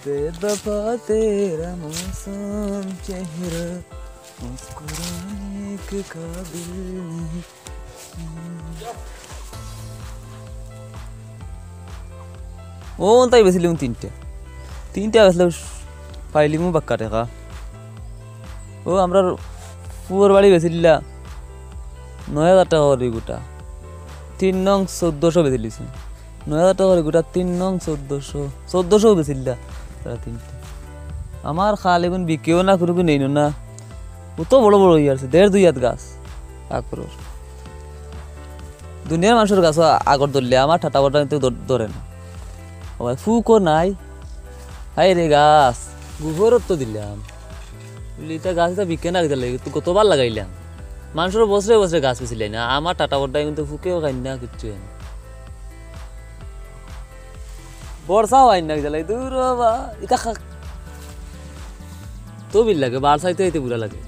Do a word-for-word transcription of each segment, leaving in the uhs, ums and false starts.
بے وفا تیرا معصوم چہرہ مسکرانے کے قابل نہیں۔ ও তাই বেচিলিমু তিনটা, তিনটা বেচলে পাইলিমু বাক্কা টেকা। ও আমরার পুয়র বাড়ি বেচিল্লা নয় হাজার টেকা করি গুটা, তিন নং চৌদ্দশো বেচিলিছইন। নয় হাজার টেকা করি গুটা, তিন নং চৌদ্দশো, চৌদ্দশো বেচিল্লা তারা তিনটা। আমার খাল এগুন বিকেও না, কুনুগুন নেইনও না। অত বড় বড় অইয়া আছে, দেড় দুই আত গাছ আকরর। দুনিয়ার মানষর গাছও আগর ধরলে আমার টাটা বড়টা কিন্তু ধর-, ধরে না। ও ভাই, ফুকও নাই। হায় রে গাছ, গোবরও তো দিলাম। বুঝলি, ইতা গাছ ইতা বিকে না কিতা লাগি? তো গতবার লাগাইলাম। মানষর বছরে বছরে গাছ বেচিলাই না, আমার টাটা বড়টা কিন্তু ফুকেও খাইন না, কিচ্ছু হয় না। বর্ষাও আইন না গেলে দূর বাবা, ইটা খা-, তো বিল লাগে, বার চাইতে আইতে বুড়া লাগে।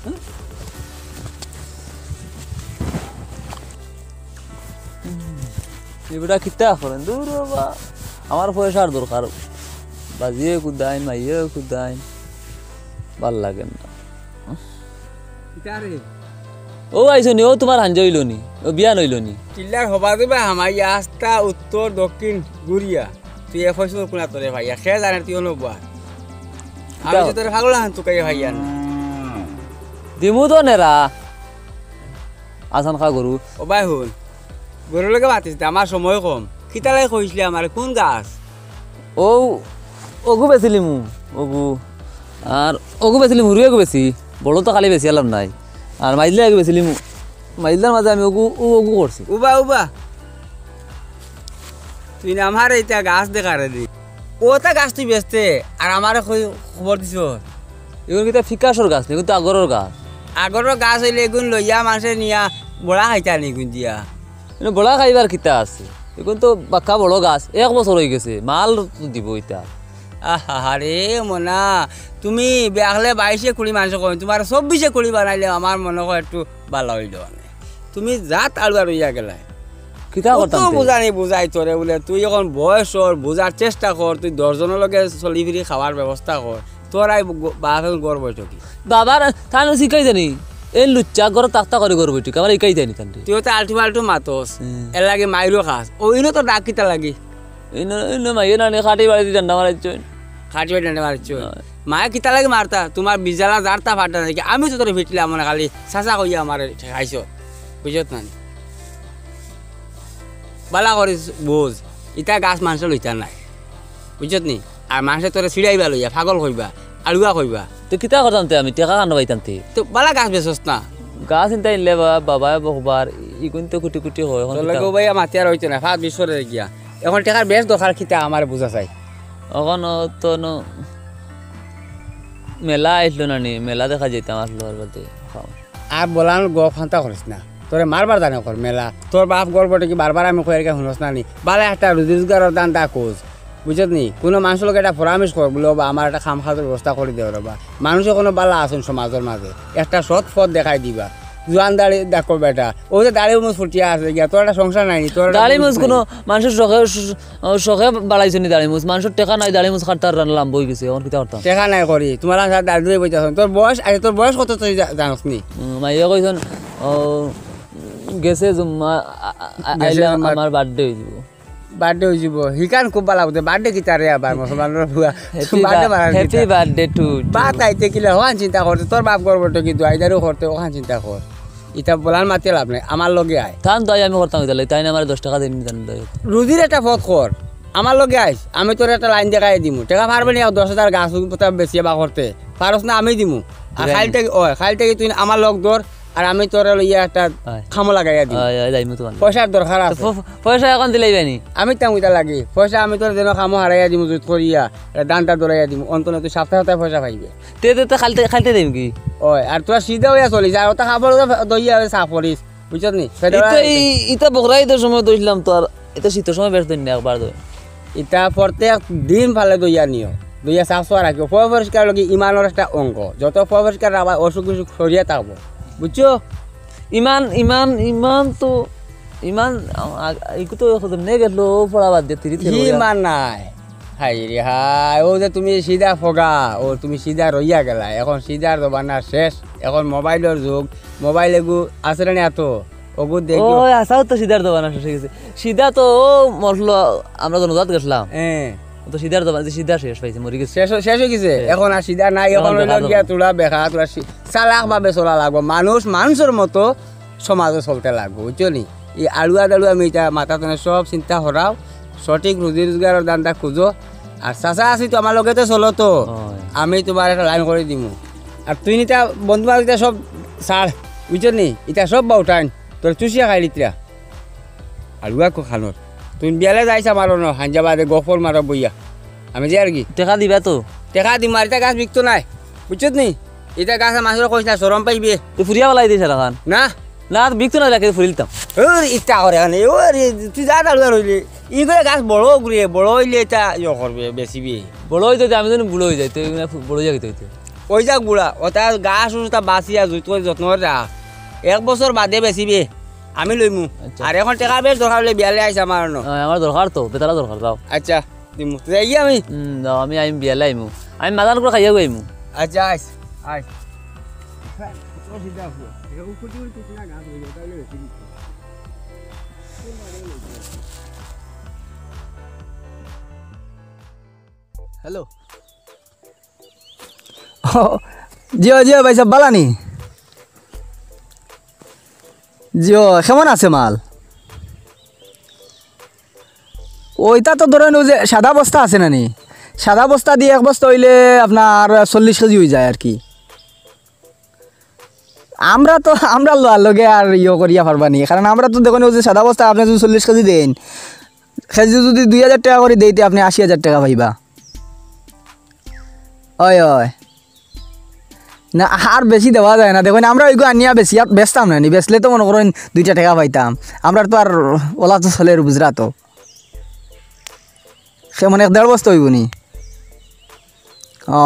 হ্যাঁ? এ বেটা কিতা করেন? দূর বাবা, আমার পয়সার দরকার। বাজিয়ে কুদাইন, মাইয়ে কুদাইন, ভাল লাগে না। কিতা রে? ও আইছো নি, ও তোমার হাঞ্জা অইলো নি, ও বিয়ান অইলো নি। কিল্লার হবা দিবা হামাইয়া আস্তা উত্তর দক্ষিণ ঘুরিয়া। তুই এ ফয়সল কুনা তোরে ভাইয়া, খে জানে তুই অনু বুয়া। আমি কিতা? তো তোরে পাগল হান তুকাইয়া ভাইয়া না। দিমু তো নেরা। আসান খা গরু। ও ভাই হুন, গরুর লগে মাতিস না, আমার সময় কম। কিতা লাগে কইসলে আমারে, কোন গাছ? ও, অগু বেচিলিমু, অগু। আর অগু বেচিলিমু, হুরু অগু বেচি। বড় তো খালি বেচিলাম নাই। আর মাইজলা অগু বেচিলিমু। মাইজলার মাঝে আমি অগু, ও অগু করছি। উবা, উবা। তুই না আমারে ইতা গাছ দেখারে দি। ওটা গাছ তুই বেচতে, আর আমারে কই খবর দিছ? এগুন কিতা ফিকাশর গাছ নি, এগুন তো আগরর গাছ। আগরর গাছ অইলে এগুন লইয়া মানষে নিয়া বড়া খাইতা নি এগুন দিয়া। এনে বড়া খাইবার কিতা আছে? এগুন তো বাক্কা বড় গাছ, এক বছর অই গেছে, মাল তো দিব ইতা। আহা রে মনা, তুমি বেয়াখলে বাইশে কুড়ি মানষে কই, তোমার চব্বিশে কুড়ি বানাইলে আমার মনে হয় একটু ভালা অইল। তুমি জাত আলুয়া রইয়া গেলায়। কিতা কত করতাম তে? বুঝানি বুঝাই তোরে বুলে, তুই এখন বয়স অর, বুঝার চেষ্টা কর, তুই দশ জনর লগে চলি ফিরি খাওয়ার ব্যবস্থা কর। তোর আই গ-, বাপ এখন গর্ব হইতো কি? বাবার থানো শিখাই জানি, এই লুচ্চা ঘর তাক্তা করে গর্ব হইতো কি? আমার ইকাই জানি তান্ডে। তুই তো আলটু ফালটু মাতস, হুম। এর লাগে মাইরও খাস। ও ইনো তো ডাক কিতা লাগি? ইনো, ইনো মাইয়ে না নে, খাটি বাড়ি দিয়ে ডান্ডা মারাইছো। খাটি বাড়ি ডান্ডা মারাইছো। হ্যাঁ। মায়ে কিতা লাগি মারতা? তোমার বিজালা জারতা ফাটা নাকি? আমি তো তোরে ফিটলাম মনে খালি চাচা কইয়া আমারে ঠেকাইছো। বুঝত না? বালা করিস বুঝ, ইতা গাছ মানষে লইতা নাই, বুঝছত নি? আর মানষে তোরে ছিড়াইবা লইয়া, পাগল কইবা, আড়ুয়া কইবা। তো কিতা করতাম তে আমি, টেকা কানো পাইতাম তে? তো বালা গাছ বেচস না। গাছ ইনতা ইনলে বা-, বাবায় বকবার, ইগুন তো কুটি কুটি হয়, এখন তোর কিতা? লগে ভাইয়া মাতিয়ার হইতো না, ফাঁস বিশ্বরে গিয়া। এখন টেকার বেশ দরকার কিতা আমারে বুঝা চাই। এখন তো ন-, মেলা আইসলো না নি, মেলা দেখা যাইতাম আসলো আর বাদে। আর বলান গপ হান্তা করিস না। তোরে মারবার জানে কর মেলা। তোর বাপ গর্ব টেকি বারবার আমি কই আর কি হুনস না নি? বালা একটা রুজি রোজগারর ধান্দা খোঁজ। বুঝছত নি? কোনো মানুষর লগে একটা পরামর্শ কর, বুলে, "ও বা, আমার একটা কাম কাজর ব্যবস্থা করি দেও রে বা।" মানুষে কোনো বালা আছইন সমাজর মাঝে। একটা সৎ পথ দেখাই দিবা। জুয়ান দাড়ি দেখো বেটা। ও যে দাড়ি মুছ ফুটিয়া আছে গিয়া, তোর একটা সংসার নাই নি, তোর একটা দাড়ি মুছ নাই। কোনো মানুষর শখে, শ-, শখে বাড়াইছে নি দাড়ি মুছ। মানুষর টেকা নাই, দাড়ি মুছ কাটতার রান লাম্ব হই গেছে, এখন কিতা করতাম? টেকা নাই করি, তোমার কাছে দাড়ি ধরে বইতে আছেন। তোর বয়স, আরে তোর বয়স কত তুই জা-, জানোস নি? উম, মাইয়া কইছন, ও, গেছে জুম্মা, আ-, আ-, আ-, গেছে আইলে জুম্মা। আমার birthday হয়ে যাব। Birthday হয়ে যাব। হিকান খুব ভালা বুঝে। Birthday কিতা রে আবার মুসলমানর বুয়া? Happy বার্থডে বা-, বানান happy কিতা? Birthday to you। বাত আইতে কিলা হওয়ান চিন্তা করতে, তোর বাপ গর্ব টেকি দোয়াইদারও করতে, ওখান চিন্তা কর। ইতা বলার মাতে লাভ নাই, আমার লগে আয়। তান দোয়াই আমি করতাম ইতালে, তাই না আমার দশ টাকা দিন দিতাম দোয়াই। রুজির একটা পথ কর, আমার লগে আইস, আমি তোর একটা লাইন দেখাই দিমু। টেকা পারবে নি, দশ হাজার গাছ উঠে বেশি বা করতে পারস না, আমি দিমু। আর দিবাই খাইল নি? থাকি, ওই, খাইল থাকি তুই আমার লগ ধর, আর আমি তোর লইয়া একটা হয়। খামো লাগাইয়া দিমু। হয়, হয়, যাইমু তোমার লগে। পয়সার দরকার তো আছে। প-, পয়সা এখন দিলাই বানি? আমি তাম ইতা লাগি। পয়সা আমি তোর যেন খামো হারাইয়া দিমু, জুত করিয়া, এটা দানটা দৌড়াইয়া দিমু। অন্তত তুই সপ্তাহে সপ্তাহে পয়সা পাইবে। তে, তে, তে, খাইলতে, খাইলতে দিম কি? ওই, আর তোরা সিধা হইয়া চলি যা, ওটা খাবার ওটা দইয়া সাফ করিস। বুঝছত নি? ইতা, ই-, ইতা বকরা ইতার সময় দইছিলাম তো, আর ইতা শীতর সময় বেশ দই না, একবার দই। ইতা প্রত্যেক দিন ফালে দইয়া নিও, দইয়া সাফ সুফা রাখিও। পয় পরিষ্কার লগে ইমানর একটা অঙ্গ, যত পয় পরিষ্কার রাখবা, অসুখ বিসুখ সরিয়া থাকবো, বুঝছো? ইমান, ইমান, ইমান তো ইমান, আ-, আ-, ইগু তো অউ যেমনে গেল, অউ পড়া বাদ দিয়া তিরিত হি গেল। ইমান নাই। হায় রে হায়, অউ যে তুমি সিধা ফগা, অউ তুমি সিধা রইয়া গেলায়। এখন সিধার জমানা শেষ, এখন মোবাইলর যুগ। মোবাইল এগু আছে না এত, অগু দেখি। অউ, আসাও তো সিধার জমানা শেষ অই গেছে। সিধা তো অউ মরলো, আমরা জনজাত গেছলাম। হ্যাঁ। অউ তো সিধার জমানা, সিধা শেষ পাইছে, মরি গেছে। শেষ, শেষ অই গেছে। হ্যাঁ। এখন আর সিধা নাই, এখন এখন অইলো বেকার গিয়া জমানা। তুলা বেকা, তুলা সি-, চালাক ভাবে চলা লাগবো। মানুষ মানুষর মতো সমাজে চলতে লাগবো, বুঝছো নি? ই আড়ুয়া দাড়ুয়া মিটা মাথা তনে সব চিন্তা হরাও, সঠিক রুজি রোজগারর ধান্দা খুঁজো। আর চাচা আছি তো আমার লগে তো চলো তো, অয়। আমি তুমার একটা লাইন করি দিমু। আর তুই নিতা বন্ধু বান্ধব ইতা সব ছাড়, বুঝছো নি? ইতা সব বাউটাইন, তোর চুষিয়া খাইলিতরা। আড়ুয়া কো খানোর। তুই বিয়ালে যাইছ আমার অনো, হাঞ্জা বাদে গফর মারো বইয়া। আমি যাই আর কি। টেকা দিবা তো? টেকা দিমু, আর ইতা গাছ বিকতো নায়, বুঝছত নি? ইতা গাছ মানষরে কইছ না, শরম পাইবে। তুই ফুরিয়া বালাই দিছ আর খান। না। না, বিকতো নায়, রাখি ফুরিলতাম। ওর ইতা করে আনে, ওরে, তুই যা দাঁড়ুয়া রইলে। ই করে গাছ বড় অউক রে, বড় অইলে ইতা ইয়ে করবে, বেচিবে। বড় অইতে অইতে আমি যেন বুড়া অই যাই, তুই মানে ফু-, বড় অই যাবি তুই তো। অই যাক বুড়া, অতা গাছ উতা বাঁচিয়া যত্ন করে রাখ। এক বছর বাদে বেচিবে, আমি লইমু। আচ্ছা। আর এখন টেকা বেশ দরকার অইলে বিয়ালে আইছ আমার অনো। হ্যাঁ, আমার দরকার তো, বেতালা দরকার, যাও। আচ্ছা। দিমু। যাই গিয়া আমি। হুম, যাও, আমি আইমু, বিয়ালে আইমু। আমি মাজান করে খাইয়া আইমু। আচ্ছা, আইস, আইস। হ্যালো। ও, জি অয়, জি অয়, ভাইসাব, বালা নি? জি অয়, কেমন আছে মাল? অউ ইতা তো ধরেন অউ যে সাদা বস্তা আছে না নি? সাদা বস্তা দি এক বস্তা অইলে আপনার চল্লিশ কেজি অই যায় আর কি। আমরা তো, আমরা লওয়ার লগে আর ইয়ে করিয়া পারবা নি, কারণ আমরা তো দেখইন অউ যে সাদা বস্তা আপনে যুদি চল্লিশ কেজি দেইন, কেজি যুদি দুই হাজার টেকা করি দেইন তে আপনে আশি হাজার টেকা পাইবা। অয়, অয়। না, আর বেশি দেওয়া যায় না। দেখইন, আমরা অইগু আনিয়া বেশি, আর বেচতাম না নি, বেচলে তো মনো করইন দুইটা টেকা পাইতাম। আমরার তো আর অলা তো চলের, বুঝরা তো। কেমন এক দেড় বস্তা অইবো নি? ও।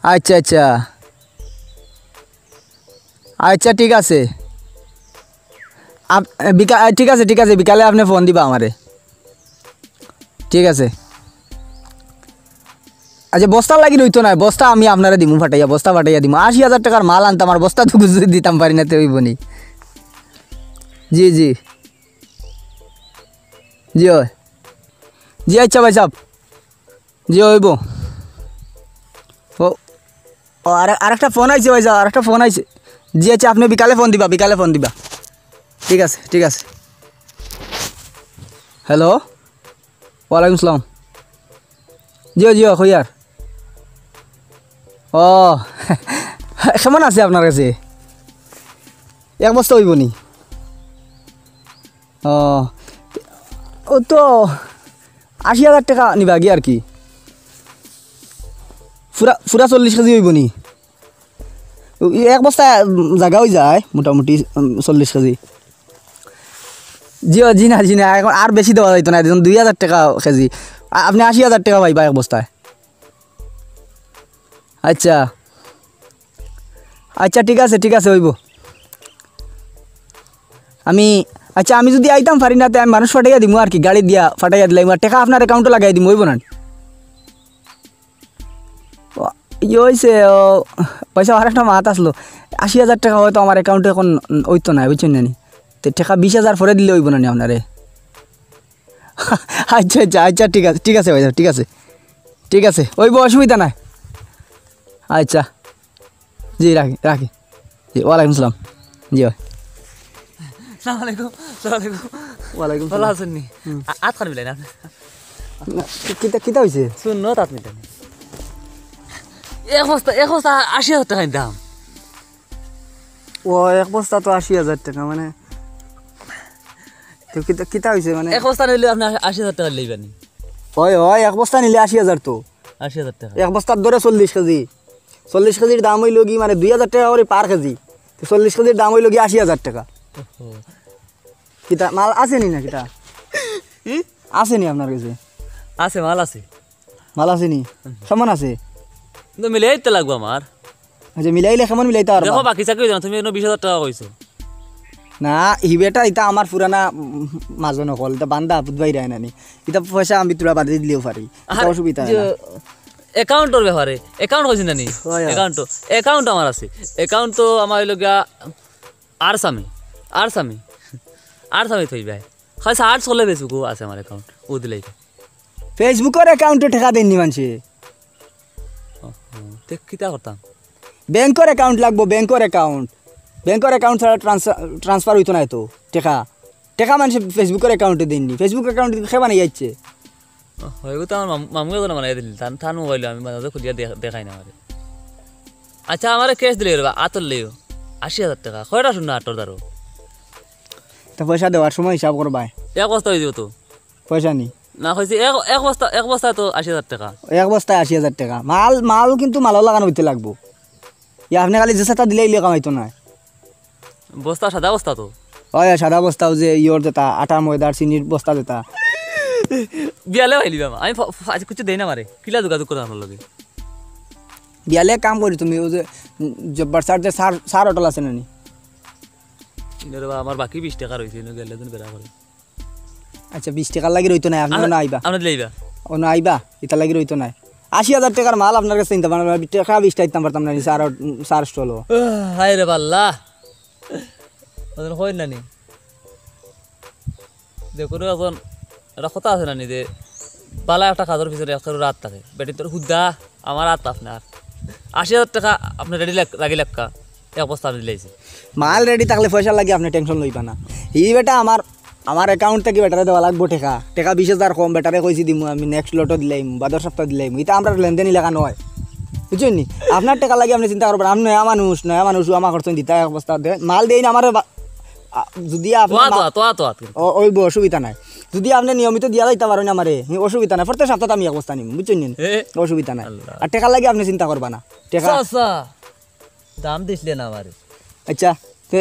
আচ্ছা, আচ্ছা। আচ্ছা, ঠিক আছে। আপ-, বিকা-, ঠিক আছে, ঠিক আছে, বিকালে আপনে ফোন দিবা আমারে। ঠিক আছে। আচ্ছা, বস্তার লাগি রইতো নায়, বস্তা আমি আপনারে দিমু ফাটাইয়া, বস্তা ফাটাইয়া দিমু। আশি হাজার টেকার মাল আনতাম, আর বস্তা তো কিছু দিতাম পারি না, তে অইবো নি? জি, জি। জি অয়। জি, আচ্ছা ভাইসাব। জি, অইবো। ও, ও, আর, আরেকটা ফোন আইছে ভাইসাব, আরেকটা ফোন আইছে। জি, আচ্ছা, আপনে বিকালে ফোন দিবা, বিকালে ফোন দিবা। ঠিক আছে, ঠিক আছে। হ্যালো। ওয়ালাইকুম আসসালাম। জি অয়, জি অয়, কইয়ার। ও, কেমন আছে আপনার কাছে? এক বস্তা অইবো নি? ও, অউ তো আশি হাজার টেকা নিবা গি আর কি। পুরা, পুরা চল্লিশ কেজি অইবো নি? এক বস্তা, উম, জাগা অই যায় মোটামুটি, উম, চল্লিশ কেজি। জি অয়, জি না, জি না, এখন আর বেশি দেওয়া যাইতো না, এখন দুই হাজার টেকা কেজি। আ-, আপনে আশি হাজার টেকা পাইবা এক বস্তায়। আচ্ছা। আচ্ছা, ঠিক আছে, ঠিক আছে, অইবো। আমি, আচ্ছা, আমি যুদি আইতাম পারি না, তে আমি মানুষ ফাটাইয়া দিমু আর কি, গাড়ি দিয়া ফাটাইয়া দিলাইমু, আর টেকা আপনার অ্যাকাউন্টো লাগাই দিমু, অইবো না? ও, ইয়ে অইছে, ও, পয়সা আর একটা মাত আসলো, আশি হাজার টেকা হয়তো আমার অ্যাকাউন্টে এখন অইতো না, বুঝছইন না নি? তে টেকা বিশ হাজার পরে দিলে অইবো না নি আপনারে? আচ্ছা, আচ্ছা, আচ্ছা, ঠিক আছে, ঠিক আছে ভাইসাব, ঠিক আছে, ঠিক আছে, অইবো, অসুবিধা নাই। আচ্ছা, জি, রাখি, রাখি। জি, ওয়ালাইকুম আসসালাম। জি, অয়। সালাম আলাইকুম, সালাম আলাইকুম। ওয়ালাইকুম ভালা সালাম। আছইন নি? হুম। আ-, আত খান মিলাই না। না, কি-, কিতা, কিতা অইছে? হুনো, আত মিলাই না। এক বস্তা, এক বস্তা আশি হাজার টেকা দাম। ও, এক বস্তা তো আশি হাজার টেকা, মানে, তো কিতা, কিতা অইছে, মানে? এক বস্তা নিলে আপনে আশি হাজার টেকা লইবা নি? অয়, অয়, এক বস্তা নিলে আশি হাজার তো। আশি হাজার টেকা। এক বস্তার ধরে চল্লিশ কেজি। চল্লিশ কেজির দাম অইলো গি, মানে, দুই হাজার টেকা করি per কেজি। তো চল্লিশ কেজির দাম অইলো গি আশি হাজার টেকা। ওহো। কিতা, মাল আছে নি না কিতা? হুম? আছে নি আপনার কাছে? আছে, মাল আছে। মাল আছে নি? হুম। কেমন আছে? কিন্তু মিলাইতে লাগবো আমার। আচ্ছা, মিলাইলে কেমন মিলাইতা পারবা? দেখো, বাকি চাকরি জানো, তুমি এনে বিশ হাজার টেকা কইছো। না, হি বেটা, ইতা আমার পুরানা, উম, মাজন অকল, ইতা বান্দা বুধবাই রায় নানি। ইতা পয়সা আমি তোরা বাদে দিলেও পারি, ইতা আর অসুবিধা হয় যে না। অ্যাকাউন্টর ব্যাপারে, অ্যাকাউন্ট কইছেন নানি? হয়, হয়। অ্যাকাউন্ট তো, অ্যাকাউন্ট আমার আছে। অ্যাকাউন্ট তো আমার হইলো গিয়া আর্টস আমি, আর্টস আমি, আর্টস আমি থই ভাই। হয় আর্টস করলে Facebook-ও আছে আমার অ্যাকাউন্ট, ও দিলাই। Facebook-অর অ্যাকাউন্টে টেকা দেননি মানষে। ও, ও, তে কিতা করতাম? ব্যাংকর অ্যাকাউন্ট লাগবো, ব্যাংকর অ্যাকাউন্ট। ব্যাংকর অ্যাকাউন্ট ছাড়া ট্রান্সফার, ট্রান্সফার হইতো না তো টেকা। টেকা মানষে Facebook-অর অ্যাকাউন্টে দেননি। Facebook অ্যাকাউন্ট খে বানাই যাচ্ছে। ও, এগু তো আমার মাম-, মামু এগু বানাই দিল। তান, তান মোবাইল আমি মাঝে মাঝে খুলিয়া দেখ-, দেখাই না আমারে। আচ্ছা, আমারে ক্যাশ দিলে রে বা, আতর লেও। আশি হাজার টেকা। কয়টা শূন্য আটর দারো? তো পয়সা দেওয়ার সময় হিসাব করবায়। এক বস্তা হয়ে যাবো তো। পয়সা নি? না, কইছি এক, এক বস্তা, এক বস্তা তো আশি হাজার টেকা। এক বস্তায় আশি হাজার টেকা। মাল, মাল কিন্তু মালর লাখান হইতে লাগবো। ইয়া আপনে খালি যে সাতা দিলে ইলে কামাইতো নায়। বস্তা সাদা বস্তা তো? অয়, সাদা বস্তাও যে ইয়র যেটা, আটা ময়দার চিনির বস্তা যেটা। বিয়ালে পাইলিবা মা। আমি ফ-, ফ-, আজ কিছু দেই না মারে। কিলা যোগাযোগ করতাম আপনার লগে? বিয়ালে কাম করি তুমি, ও যে, উম, জব্বার স্যার যে স্যার, স্যার হোটেল আছে না নি? রে বা, আমার বাকি বিশ টেকা রইছে, ইনো গেলে দিন বেড়া করে। আচ্ছা, বিশ টেকার লাগি রইতো নায়, আপনে অনো আইবা। আপনে দিলে আইবা। অনো আইবা, ইতার লাগি রইতো নায়। আশি হাজার টেকার মাল আপনার কাছে নিতাম পারতাম না, টেকা বিশটা দিতাম পারতাম না, স্যার, স্যার স্টল। আহ, হায় রে বাল্লা। ওদের কই নানি? যে কোনো এখন একটা কথা আছে নানি যে বালা একটা কাজর পিছনে এক রাত থাকে। বেটি তোর হুদা, আমার হাত আপনার। আশি হাজার টেকা আপনে রেডি লাগ-, রাখি লাক্কা, এক বস্তা আমি দিলাইছি। মাল রেডি থাকলে পয়সা লাগি আপনে টেনশন লইবা না। হি বেটা আমার, আমার অ্যাকাউন্ট থাকি বেটারে দেওয়া লাগবো টেকা। টেকা বিশ হাজার কম, বেটারে কইছি দিমু আমি, নেক্সট লটও দিলাইমু, বাদর সপ্তাহ দিলাইমু। ইতা আমরা লেনদেন এলাকা নয়, বুঝছইন নি? আপনার টেকা লাগি আপনে চিন্তা করবেন। আমি নয়া মানুষ, নয়া মানুষ, আমার খরচ দিতা এক বস্তা দে। মাল দেই না আমারে বা-, আ, যদি আপনে তোয়া, মা-, তোয়া, তোয়া, তোয়া, তুই। ও, ওই ব-, অসুবিধা নাই। যদি আপনে নিয়মিত দিয়া যাইতা পারইন আমারে, হি অসুবিধা নাই। প্রত্যেক সপ্তাহে আমি এক বস্তা নিমু, বুঝছইন নি? এ। অসুবিধা নাই। আল্লাহ। আর টেকা লাগি আপনে চিন্তা করবা না। টেকা চাচা, দাম দিছলে না আমারে। আচ্ছা, তে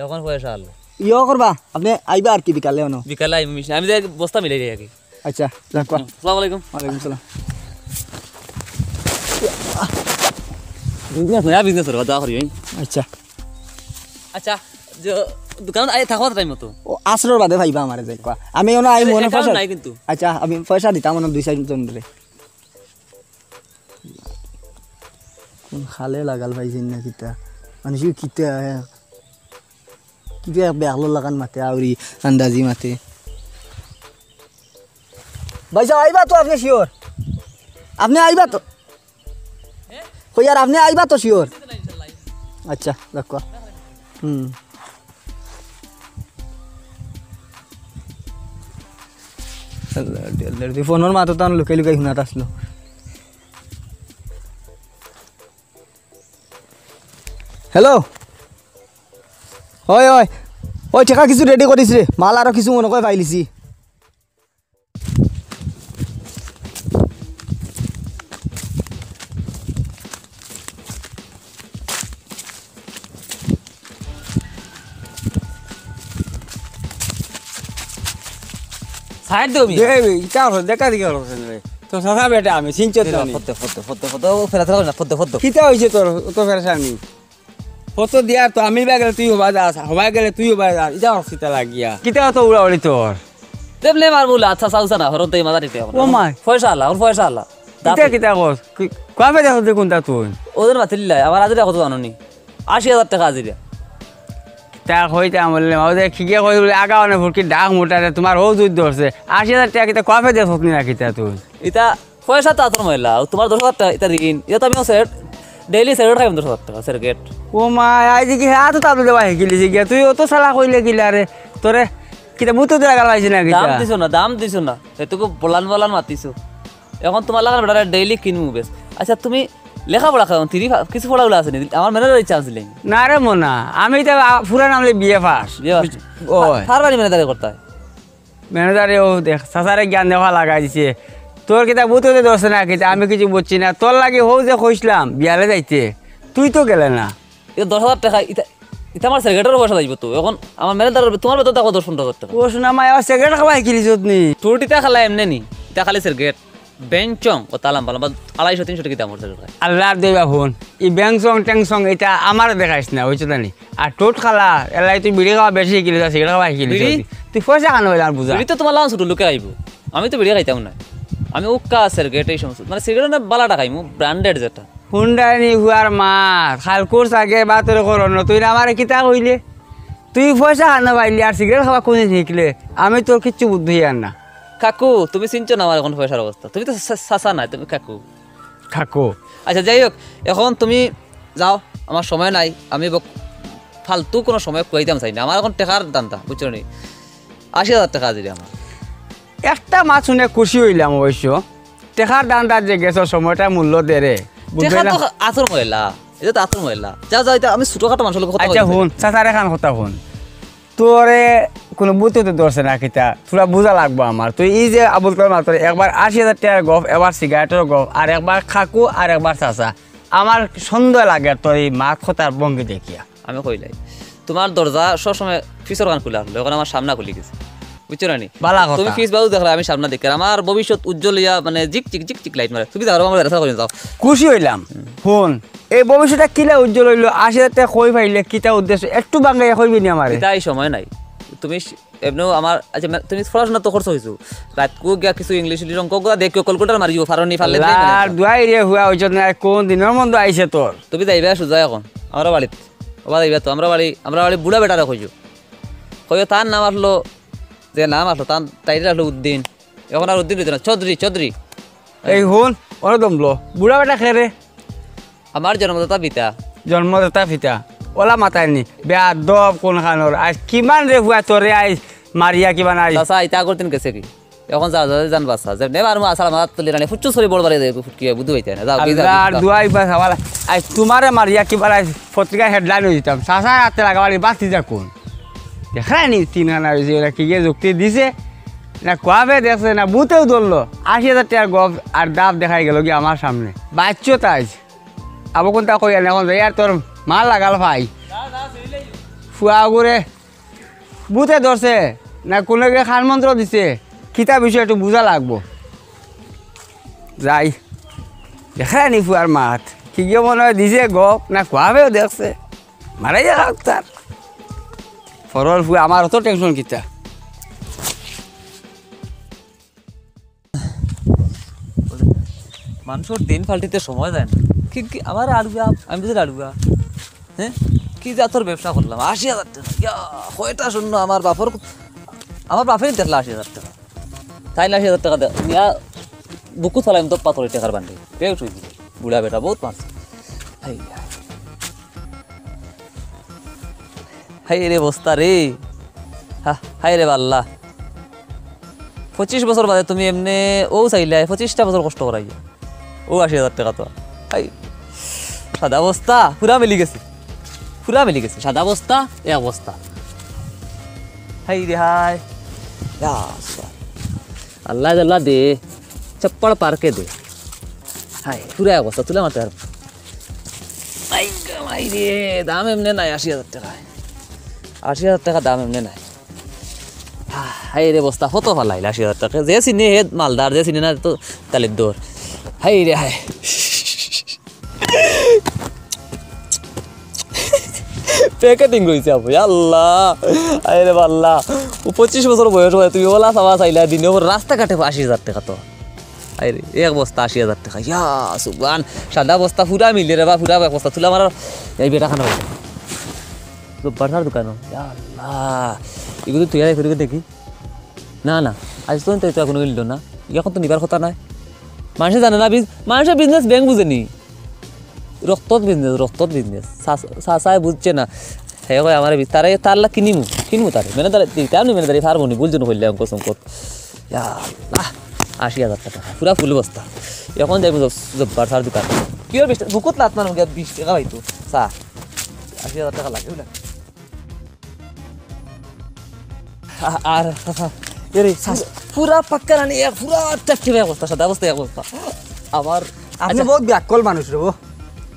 এখন পয়সা আনলো। ইয়ো করবা, আপনে আইবা আর কি বিকালে অনো? বিকালে আইমু মিশনে। আমি যাই বস্তা মিলাই যাই আগে। আচ্ছা, রাখবা। আসসালামু আলাইকুম। ওয়ালাইকুম সালাম। বিজনেস নয়া বিজনেস করবা, দোয়া করি আমি। আচ্ছা। আচ্ছা, যে দোকানত আই থাকবা টাইম মতো। ও, আসরর বাদে পাইবা আমারে যাই কওয়া। আমি অনো আইমু, অনো account পয়সা নাই কিন্তু। আচ্ছা, আমি পয়সা দিতাম অনো দুই চাইর জন ধরে। কোন খালে লাগাল পাইছইন না কিতা? মানুষ কিতা, কিতা বেহালর লাখান মাতে, আউরি আন্দাজি মাতে। ভাইসাব, আইবা তো আপনে sure? আপনে আইবা তো? কই আর আপনে আইবা তো sure? আচ্ছা, রাখো। হুম। ফোনর মাতো তান লুকাই লুকাই হুনাত আছলো। হ্যালো, ওই, ওই, ওই, টেকা কিছু রেডি করিছ রে, মাল আরো কিছু মনো কয় পাইলিছি। সাইড দেও মিয়া। দে, ইটা হলো, দেখা দেখি হলো, রে। তো চাচা বেটা আমি, চিনছত না নি। ফদ্দ, ফদ্দ, ফদ্দ, ফদ্দ, ও ফেরা, ফেরা, ফদ্দ, ফদ্দ। কিতা হইছে তোর, অত ফেরা সামনে? ফদ্দ দিয়া তো আমি বা গেলে তুই হবা যাস, হবা গেলে তুই হবা যাস, ইটা অসুবিধা লাগিয়া। কিতা অত উড়াউড়ি তোর? তেমনে মারবো, আচ্ছা, চাউছা না, হরন তো এই মাথা নিতে এখন। ও মাই। পয়সা আলা, ওর পয়সা আলা। কিতা, কিতা কস? কি, কবে দেখো তুই কোনটা তুই? ওদের মাতিল্লাই, আমার হাজিরা কত জানো নি? আশি হাজার টেকা হাজিরা। তা কইতাম বললে, মাও যে কি গিয়ে কই বলে, আগা অনেক ফুটকি ডাক মোটা রে, তোমার হৌ দুধ ধরছে। আশি হাজার টেকা কিতা কফে দে সতনি না কিতা তুই? ইতা পয়সা তো আতর ময়লা, তোমার দশ হাজার টেকা ইতা ঋণ, ইতা তো আমি সেট, ডেইলি সেট খাইম দশ হাজার টেকা, সেট গেট। ও মা, আই যে কি হ্যাঁ তো তাবলে দেওয়া হেকিলি যে গিয়া, তুই অত সালা কইলে কিলা রে? তোরে কিতা বুতো দেওয়া গেল আইছে না কিতা? দাম দিছো না, দাম দিছো না, এটুকু বলান বলান মাতিছো। এখন তোমার লাগার বেটারে ডেইলি কিনমু বেশ। আচ্ছা, তুমি লেখাপড়া কেমন? তিরি ফা-, কিছু পড়াগুলো আছে নি? আমার ম্যানেজারের চান্স দিলেন। না রে মনা, আমি তো আ, পুরা নামলে বিএ পাস। BA pass. ও। তার বাড়ি ম্যানেজারে করতে হয়। ম্যানেজারে ও দেখ, চাচারে জ্ঞান দেওয়া লাগাই দিছে। তোর কিতা বুঝতে দোষ না কিতা, আমি কিছু বুঝছি না। তোর লাগি হৌ যে কইছিলাম, বিয়ালে যাইতে, তুই তো গেলে না। এ দশ হাজার টেকা, ইতা, ইতা আমার সেক্রেটারির পয়সা যাইব তো। এখন আমার ম্যানেজার, তোমার বেতন থাকো দশ পনেরো হাজার টেকা। ও শোনা মাই, আমার সেক্রেটারি খাওয়াই কিলি যত নি। তোর টিতা খালা এমনি নি, ইতা খালি সেক্রেট। বেংচং ও তালাম পালাম, বা আড়াইশো তিনশো টাকা দাম ওর সেক্রেটারি। আল্লাহর দেবা ফোন, ই বেংচং টেংচং, এটা আমার দেখাইস না, বুঝছো নি? আর ঠোঁট খালা, এলাই তুই বিড়ি খাওয়া বেশি শিখিলি, সিগারেট খাওয়া শিখিলি। বিড়ি? তুই পয়সা খানো হইলে আর বুঝা। বিড়ি তো তুমার লাখান ছোট লোকে খাইবো, আমি তো বিড়ি খাইতাম না। আমি উক্কা, সিগারেট, এই সমস্ত, মানে, সিগারেট না, বালাটা খাইমু, ব্র্যান্ডেড যেটা। হুন্ডাইনি হুয়ার মা, খালকুর সাগে বা তোর করো না, তুই না আমারে কিতা কইলে? তুই পয়সা খানো পাইলি আর সিগারেট খাওয়া কোন শিখলে? আমি তোর কিচ্ছু বুদ্ধি আর না। কাকু, তুমি চিনছো না আমার এখন পয়সার অবস্থা, তুমি তো চা-, চাচা নাই, তুমি কাকু। কাকু। আচ্ছা, যাই হোক, এখন তুমি যাও, আমার সময় নাই, আমি বক-, ফালতু কোনো সময় খুয়াইতাম চাই না, আমার এখন টেকার দান্দা, বুঝছো নি? আশি হাজার টেকা দিলে আমার। একটা মাত হুনে খুশি অইলাম অবশ্য, টেকার দান্দাত যে গেছো, সময়টা মূল্য দে রে, বুঝলে টেকা না? তো আতর ময়লা, এটা তো আতর ময়লা। যাও, যাও, এটা আমি ছোটখাটো মানুষের লগে কথা আচ্ছা, কইতে হুন, চাচার এখান কথা হুন। তোরে কোনো ভূতে তো ধরছে না কিতা, থুড়া বুঝা লাগবো আমার। তুই এই যে আবুল কালাম আতর, একবার আশি হাজার টেকার গফ, একবার সিগারেটের গফ, আর একবার কাকু, আর একবার চাচা। আমার সন্দেহ লাগে তোর এই মাত কথার ভঙ্গি দেখিয়া। আমি কইলাই, তুমার দরজা সবসময় পিছর খান খুলা আছিল, এখন আমার সামনা খুলি গেছে, বুঝছো না নি? বালা কথা। তুমি পিছ বাজু দেখলে আমি সামনা দেখি, আর আমার ভবিষ্যৎ উজ্জ্বল অইয়া, মানে, জিক জিক জিক জিক লাইট মারে। তুমি যাও, আমার ব্যবসা করে যাও। খুশি অইলাম। হুন, এই ভবিষ্যৎটা কিলা উজ্জ্বল অইলো, আশি হাজার টেকা কই পাইলে, কিতা উদ্দেশ্য, একটু বাঙ্গাইয়া কইবি নি আমারে? তাই সময় নাই। তুমি স-, এমনেও আমার, আচ্ছা, মে-, তুমি পড়াশোনা তো করছো কিছু, রাইতকু গিয়া কিছু ইংলিশ ইংলিশ অঙ্ক গুলা দেখিও, ক্যালকুলেটর মারিও, পারো নি, পারলে দিও না। আল্লাহর দুয়াই রে হুয়া, ওই জন্য কোন দিনের মন্দ আইছে তোর? তুমি যাইবা সুজা এখন আমরা বাড়িত, ওবা যাইবা তো, আমরা বাড়ি, আমরা বাড়ি বুড়া বেটারে কইও, কইও তার নাম আসলো, যে নাম আসলো, তার টাইটেল আসলো উদ্দিন, এখন আর উদ্দিন অইতো না, চৌধুরী, চৌধুরী। এই হুন, ওরা দমলো, বুড়া বেটা কে রে? আমার জন্মদাতা পিতা। জন্মদাতা পিতা। ওলা মাতায় নি। বেয়াদব কোন খানোর। আইজ কিমান রে হুয়া তোরে আইজ মারিয়া কিমান আইজ। চাচা, ইতা আগর দিন গেছে কি? এখন যা, যা, জান বাচ্চা। যে নে মারমু আসার মাথাত তুলি রানি, ফুটছু ছড়ি বড় বাড়ি দেবে, ফুটকি বুদ্ধি হইতে না। যাও, কি যাও, আল্লাহর কি যাও। দুয়াই বা সাবালা। আইজ তুমারে মারিয়া কিবার আইজ পত্রিকা হেডলাইন অইতাম। চাচা রাতে লাগাবাড়ি বাতি যা কোন। দেখরায় নি তিন খানা অইছে, ওরা কি গিয়ে যুক্তি দিছে? না কুয়াবে দেখছে, না ভূতেও ধরলো। আশি হাজার টেকার গফ আর দাফ দেখাই গেল কি আমার সামনে। বাচ্চো তাইজ। আবু কোনটা কইয়া না, এখন যাই আর তোর মা লাগাল ভাই। ফুয়া গুরে ভূতে ধরছে, না কোনো গিয়ে খান মন্ত্র দিছে, কিতা বিষয় একটু বুঝা লাগবো। যাই, দেখরায় নি ফুয়ার মাত, কি গিয়ে মনে হয় দিছে গপ, না কুয়াবেও দেখছে, মারাই যাক তার। ফরল ফুয়া, আমার অত টেনশন কিতা? মানুষর দিন পাল্টিতে সময় যায় না। কি, কি, আমার আড়ুয়া, আমি বুঝি আড়ুয়া। হ্যাঁ? কি জাতর ব্যবসা করলাম? আশি হাজার টেকা। ইয়া, কয়টা শূন্য আমার বাপর, আমার বাপে দেখলা আশি হাজার টেকা। তাই না আশি হাজার টেকা দে-, নিয়া বুকু চালাইম তো পাথর টেকার বান্ডি। পেয়ে উঠে দিল। বুড়া বেটা বহুত মারছে। High, high. হায় রে বস্তা রে, হা, হায় রে বাল্লা। পঁচিশ বছর বাদে তুমি এমনে ও চাইলায়, পঁচিশটা বছর কষ্ট করাইয়া। ও আশি হাজার টেকা তো। হাই, সাদা বস্তা, পুরা মিলি গেছে। পুরা মিলি গেছে। সাদা বস্তা, এক বস্তা। হায় রে হায়। ইয়া আল্লাহ। আল্লাহ আল্লাহ দে, চপ্পল পার্কে দে। হায়, পুরা এক বস্তা তুলে মারতে পারবো। আই গো মাই রে, দাম এমনে নাই আশি হাজার টেকা। আশি হাজার টেকা দাম এমনে নাই। হায় রে বস্তা, কত ফালাইল আশি হাজার টেকা। যে চিনে হে মালদার, যে চিনে না তো তালির দর। হায় রে হায়। প্যাকেটিং রইছে আপু, ইয়া আল্লাহ। আরে বাল্লা, ও পঁচিশ বছর বয়স হয়, তুমি ওলা চাবা চাইলা দিনে ওর রাস্তাঘাটে আশি হাজার টেকা তো। আরে এক বস্তা আশি হাজার টেকা, ইয়া সুবহান। সাদা বস্তা পুরা মিলে রে বা, পুরা এক বস্তা তুলে আমার এই বেটা খানা হইছে। জব্বার স্যার দোকানো, ইয়া আল্লাহ। এগুলো তুই আর করে দেখি। না, না, আজ তো তো কোনো মিলল না। এখন তো নিবার কথা নাই। মানুষে জানে না, বিজ-, মানুষের বিজনেস ব্যাংক বুঝেনি। রক্তত বিজনেস, রক্তত বিজনেস। চা-, চাচায় বুঝছে না। হে কয় আমার বি-, তারে, তার লা কিনিমু, কিনমু তারে। মেনেদারে, দিতাম নি মেনেদারে, পারবো নি, বুঝছো না কইলে অঙ্ক সংকট। ইয়া আল্লাহ, আশি হাজার টেকা। পুরা ফুল বস্তা। এখন যাইবো জব-, জব্বার স্যার দোকান। কি হবে বিশ টেকা? বুকুত লাত মারমু গিয়া বিশ টেকা পাইতো। চা। আশি হাজার টেকা লাগে, বুঝলে? আ-, আর, এরে, পুরা পাক্কা রানি, এক পুরা টেকটিভ এক বস্তা, সাদা বস্তা এক বস্তা। আবার, আপনি আচ্ছা। বহুত ব্যাককল মানুষ রে, ও।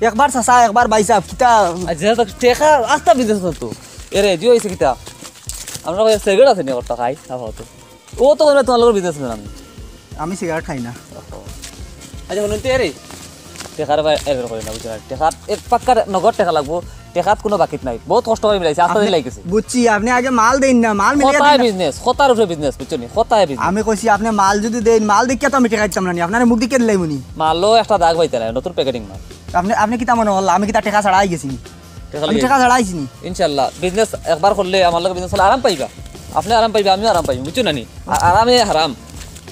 একবার চাচা, একবার ভাই সাহেব, কিতা? আচ্ছা, তো টেকা, আস্তা বিজনেস তো। এরে, জিও হইছে কিতা? আমরা কই সিগারেট আছে নি, ওর টাকা, আই, আপাতত। ও তো বলে তোমার লোকের বিজনেস না আমি। আমি সিগারেট খাই না। আচ্ছা, বলুন তো, এরে, টেকার বা এর করে না, বুঝছো না? টেকা, এর পাক্কা নগদ টেকা লাগবো। টেকাত কুনু বাকিত নাই, বউত কষ্ট করি মিলাইছি, আস্তা দিন লাগি গেছে। বুঝছি, আপনে আগে মাল দেইন না, মাল মিলাইয়া কথায় দেইন না। বিজনেস, কথার উপরে বিজনেস, বুঝছো নি? কথায় বিজনেস। আমি কইছি আপনে মাল যুদি দেইন, মাল দেখিয়া তো আমি টেকা দিতাম না নি, আপনারে মুখ দেখিয়া দিলাইমু নি। মালও একটা দাগ পাইতা না, নতুন প্যাকেটিং মাল। আপনে আপনে কিতা মনে করলা আমি কিতা টেকা ছাড়া আইগেছি নি? টেকা আমি লইয়া টেকা ছাড়া আইছি নি? ইনশাল্লাহ, বিজনেস একবার করলে, আমার লগে বিজনেস করলে আরাম পাইবা। আপনে আরাম পাইবা, আমিও আরাম পাইমু, বুঝছো না নি? আ- আরামে হারাম,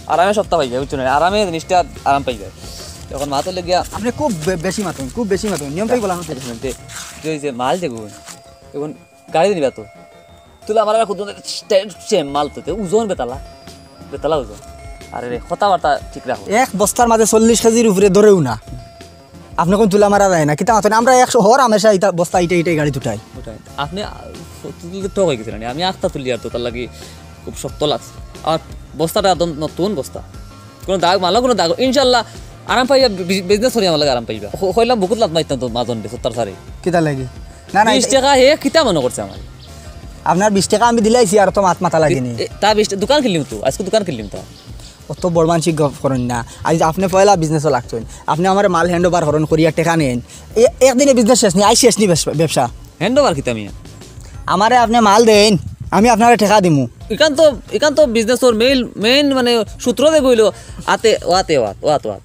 আরামে সপ্তাহ পাইবা, বুঝছো না নি? আরামে জিনিসটা আরাম পাইবা। এখন মাত্র লাগিয়া আপনে খুব বে- বেশি মাতইন, খুব বেশি মাতইন, নিয়ম তাই বলার মতো। আচ্ছা, শুনতে, যে ওই যে মাল যেগু, এখন গাড়ি নিবা তো, তুলা আমার খুব সেম মাল তো, তে ওজন বেতালা, বেতালা ওজন। আরে রে, কথাবার্তা ঠিক রাখো। এক বস্তার মাঝে চল্লিশ কেজির উপরে ধরেও না। আপনে কোন তুলা মারা যায় না, কিতা মাতইন? আমরা একশো হর হামেশা ইটা বস্তা ইটা ইটাই গাড়ি তুটাই। ওটাই। আপনে আ, তুলতে টক হয়ে গেছিলেন, আমি আখতা তুলি আর তো তার লাগি খুব শক্ত লাগছে। আর বস্তাটা একদম নতুন বস্তা, কোনো দাগ, মালা কোনো দাগ, ইনশাল্লাহ আরাম পাইবা। বি- বিজনেস করি আমার লাগে আরাম পাইবা। ক- কইলাম বুকুত লাত মারতাম তো মাজন বেশ তার সারে। কিতা লাগি? না না, বিশ এটা- টাকা হে কিতা মনে করছে আমার? আপনার বিশ টাকা আমি দিলাইছি, আর তো মাত মাথা লাগেনি। এ, তা বিশ টা-, দোকান খুললিম তো, আজকে দোকান খুললিম তা। অত বড় মানসিক গপ করেন না। আজ আপনে পয়লা বিজনেসও লাগছেন, আপনে আমার মাল হ্যান্ড ওভার করেন, করিয়া টেকা নেন। এ- একদিনে বিজনেস শেষ নি, আজ শেষ নি ব্যবসা- ব্যবসা। হ্যান্ড ওভার কিতা মিয়া? আমারে আপনে মাল দেন, আমি আপনারে টেকা দিমু। ইখান তো, ইখান তো বিজনেসর মেইন, মেইন মানে সূত্র দে বইলো, আতে, ওয়াতে, ওয়াত, ওয়াত, ওয়াত।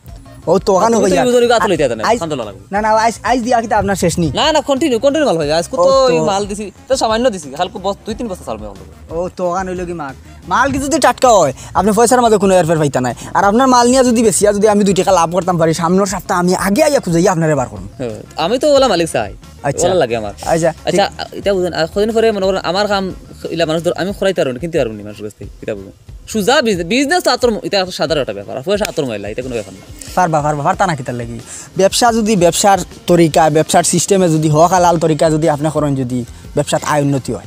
ও তো ওখানে তুমি তো হইয়া। ইউজার আত লইতে আতে না, আইজ- খান তো লাগবো। না, না, আইজ, আইজ দিয়া কিতা আপনার শেষ নি? না, না, কন্টিনিউ, কন্টিনিউ মাল ভাই। আজকে ও তো তো। এই মাল দিছি, তো সামান্য দিছি, হালকা বস, দুই তিন বস্তা চাল মেয়ে। ও তো ওখানে হইলো কি মাল, মাল কি যদি টাটকা হয়, আপনে পয়সার মাঝে কোনো এরফের পাইতা নাই। আর আপনার মাল নিয়া যদি বেচিয়া যদি আমি দুই টাকা লাভ করতাম পারি, সামনের সপ্তাহ আমি আগে আইয়া খুঁজাইয়া আপনারে বার করুন। হ্যাঁ, আমি তো ওলা মালিক চাই। আচ্ছা। ওলা লাগে আমার। আচ্ছা, আচ্ছা, ঠিক। এটা বুঝেন, আর কদিন পরে মনে করেন আমার কাম ইলা মানুষ ধর-, আমি খরাইতে পারবো না, কিনতে পারবো না মানুষের কাছ থেকে, এটা বুঝেন। সুজা বিজনে-, বিজনেস তো আতর ম-, এটা আতর সাধারণ একটা ব্যাপার, আর পয়সা আতর ময়লা, এটা কোনো ব্যাপার না। পারবা, পারবা, পারতা না কিতার লাগি? ব্যবসা যদি ব্যবসার তরিকা, ব্যবসার সিস্টেমে যদি হক হালাল তরিকা যদি আপনে করেন, যদি ব্যবসাত আয় উন্নতি হয়,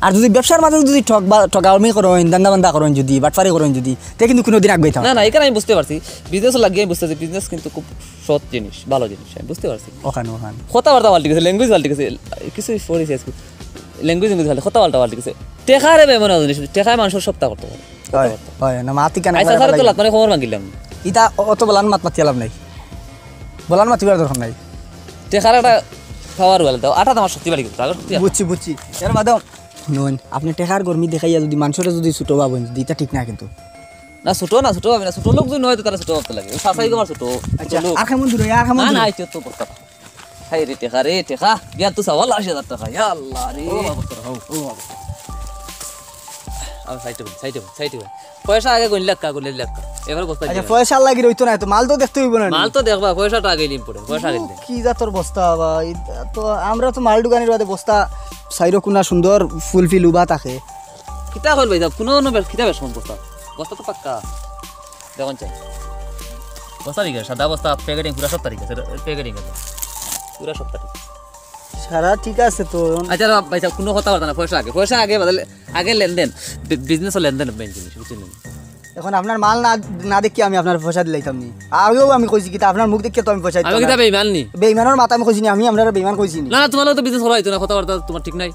আর যদি ব্যবসার মাঝে যদি ঠক বা ঠকামি করেন, ধান্দা বান্দা করেন যদি, বাটপারি করেন যদি, তে কিন্তু কোনোদিন আগাইতাম না, না, এখানে আমি বুঝতে পারছি, বিজনেস লাগিয়ে আমি বুঝতে পারছি, বিজনেস কিন্তু খুব সৎ জিনিস, ভালো জিনিস, আমি বুঝতে পারছি। ওখানে, ওখানে। কথাবার্তা পাল্টি গেছে, ল্যাঙ্গুয়েজ পাল্টি গেছে, কিছু পড়েছি আজকে, ল্যাঙ্গুয়েজ, ল্যাঙ্গুয়েজ পাল্টি, কথাবার্তা পাল্টি গেছে। টেকারে বেমন জিনিস, টেকায় মানুষের সপ্তাহ করতে পারে। হয়, কথাবার্তা। হয়, না, মাতি কেন আচ্ছা, একবারে স্যার, তো ফালাই লাত মারে খবর ভাঙিলাম। ইতা অ-, অত বলান মাত মাতিয়ালাম নাই। বলান মাতিবার দরকার নাই। টেকার একটা পাওয়ার ওয়াল দাও, আটা তো আমার শক্তি বাড়ি করতে, আগে শক্তি আছে। বুঝছি, বুঝছি। এর বাদেও হুনুন, আপনে টেকার গরমি দেখাইয়া যদি মানুষরে যদি ছোট ভাবেন, যদি ইতা ঠিক না কিন্তু। না, ছোট না, ছোট ভাবি না, ছোট লোক যদি নয় তো তারা ছোট ভাবতে লাগে। ওই চাচাই আমার ছোট, ছোট আচ্ছা, লোক। আর কেমন দূরে, আর কেমন না, দূরে? না, এই তো বস্তা। হায় রে, টেকা রে, টেকা। বিয়ান তো চাওয়াল আশি হাজার টাকা। ইয়া আল্লাহ রে। ও বাবা, ও বাবা। আ, সাইডে বই, সাইডে বই, সাইডে বই। পয়সা আগে গইন লাক্কা, গইন লাক্কা। এবার বস্তা আচ্ছা, দিয়ে পয়সা লাগি রইতো না, তো মাল তো দেখতে হইব না নি? মাল তো দেখবা, পয়সাটা আগে লিম পড়ে, পয়সা আগে ও, দিন। কি জাতর বস্তা বা, ইতা তো আমরা তো মাল ঢুকানির বাদে বস্তা সাইরো কুনা সুন্দর ফুল ফিল উবা থাকে। কিতা কইল ভাই সাহেব, কোনো কোনো বেশ, কিতা বেশ কম বস্তা? বস্তা তো পাক্কা। দেখুন চাই। বস্তা ঠিক আছে, সাদা বস্তা, প্যাকেটিং পুরা সব তারিখ আছে, প্যাকেটিং আছে। পুরা সব তারিখ। সারা ঠিক আছে তো। আচ্ছা, রে ভাই সাহেব, কোনো কথাবার্তা না, পয়সা আগে, পয়সা আগে, বাদে আগে লেনদেন, বি-, বিজনেসও লেনদেন মেইন জিনিস, বুঝছেন নি? এখন আপনার মাল না, না দেখি আমি আপনার পয়সা দিলাইতাম নি। আগেও আমি কইছি কিতা, আপনার মুখ দেখিয়া তো আমি পয়সা দিতাম আমি না। কিতা বেইমান নি? বেইমানর মাত আমি কইছি নি, আমি আপনারে বেইমান কইছি নি। না, না, তোমার লগে তো বিজনেস করা হইতো না, কথাবার্তা তোমার ঠিক নাই।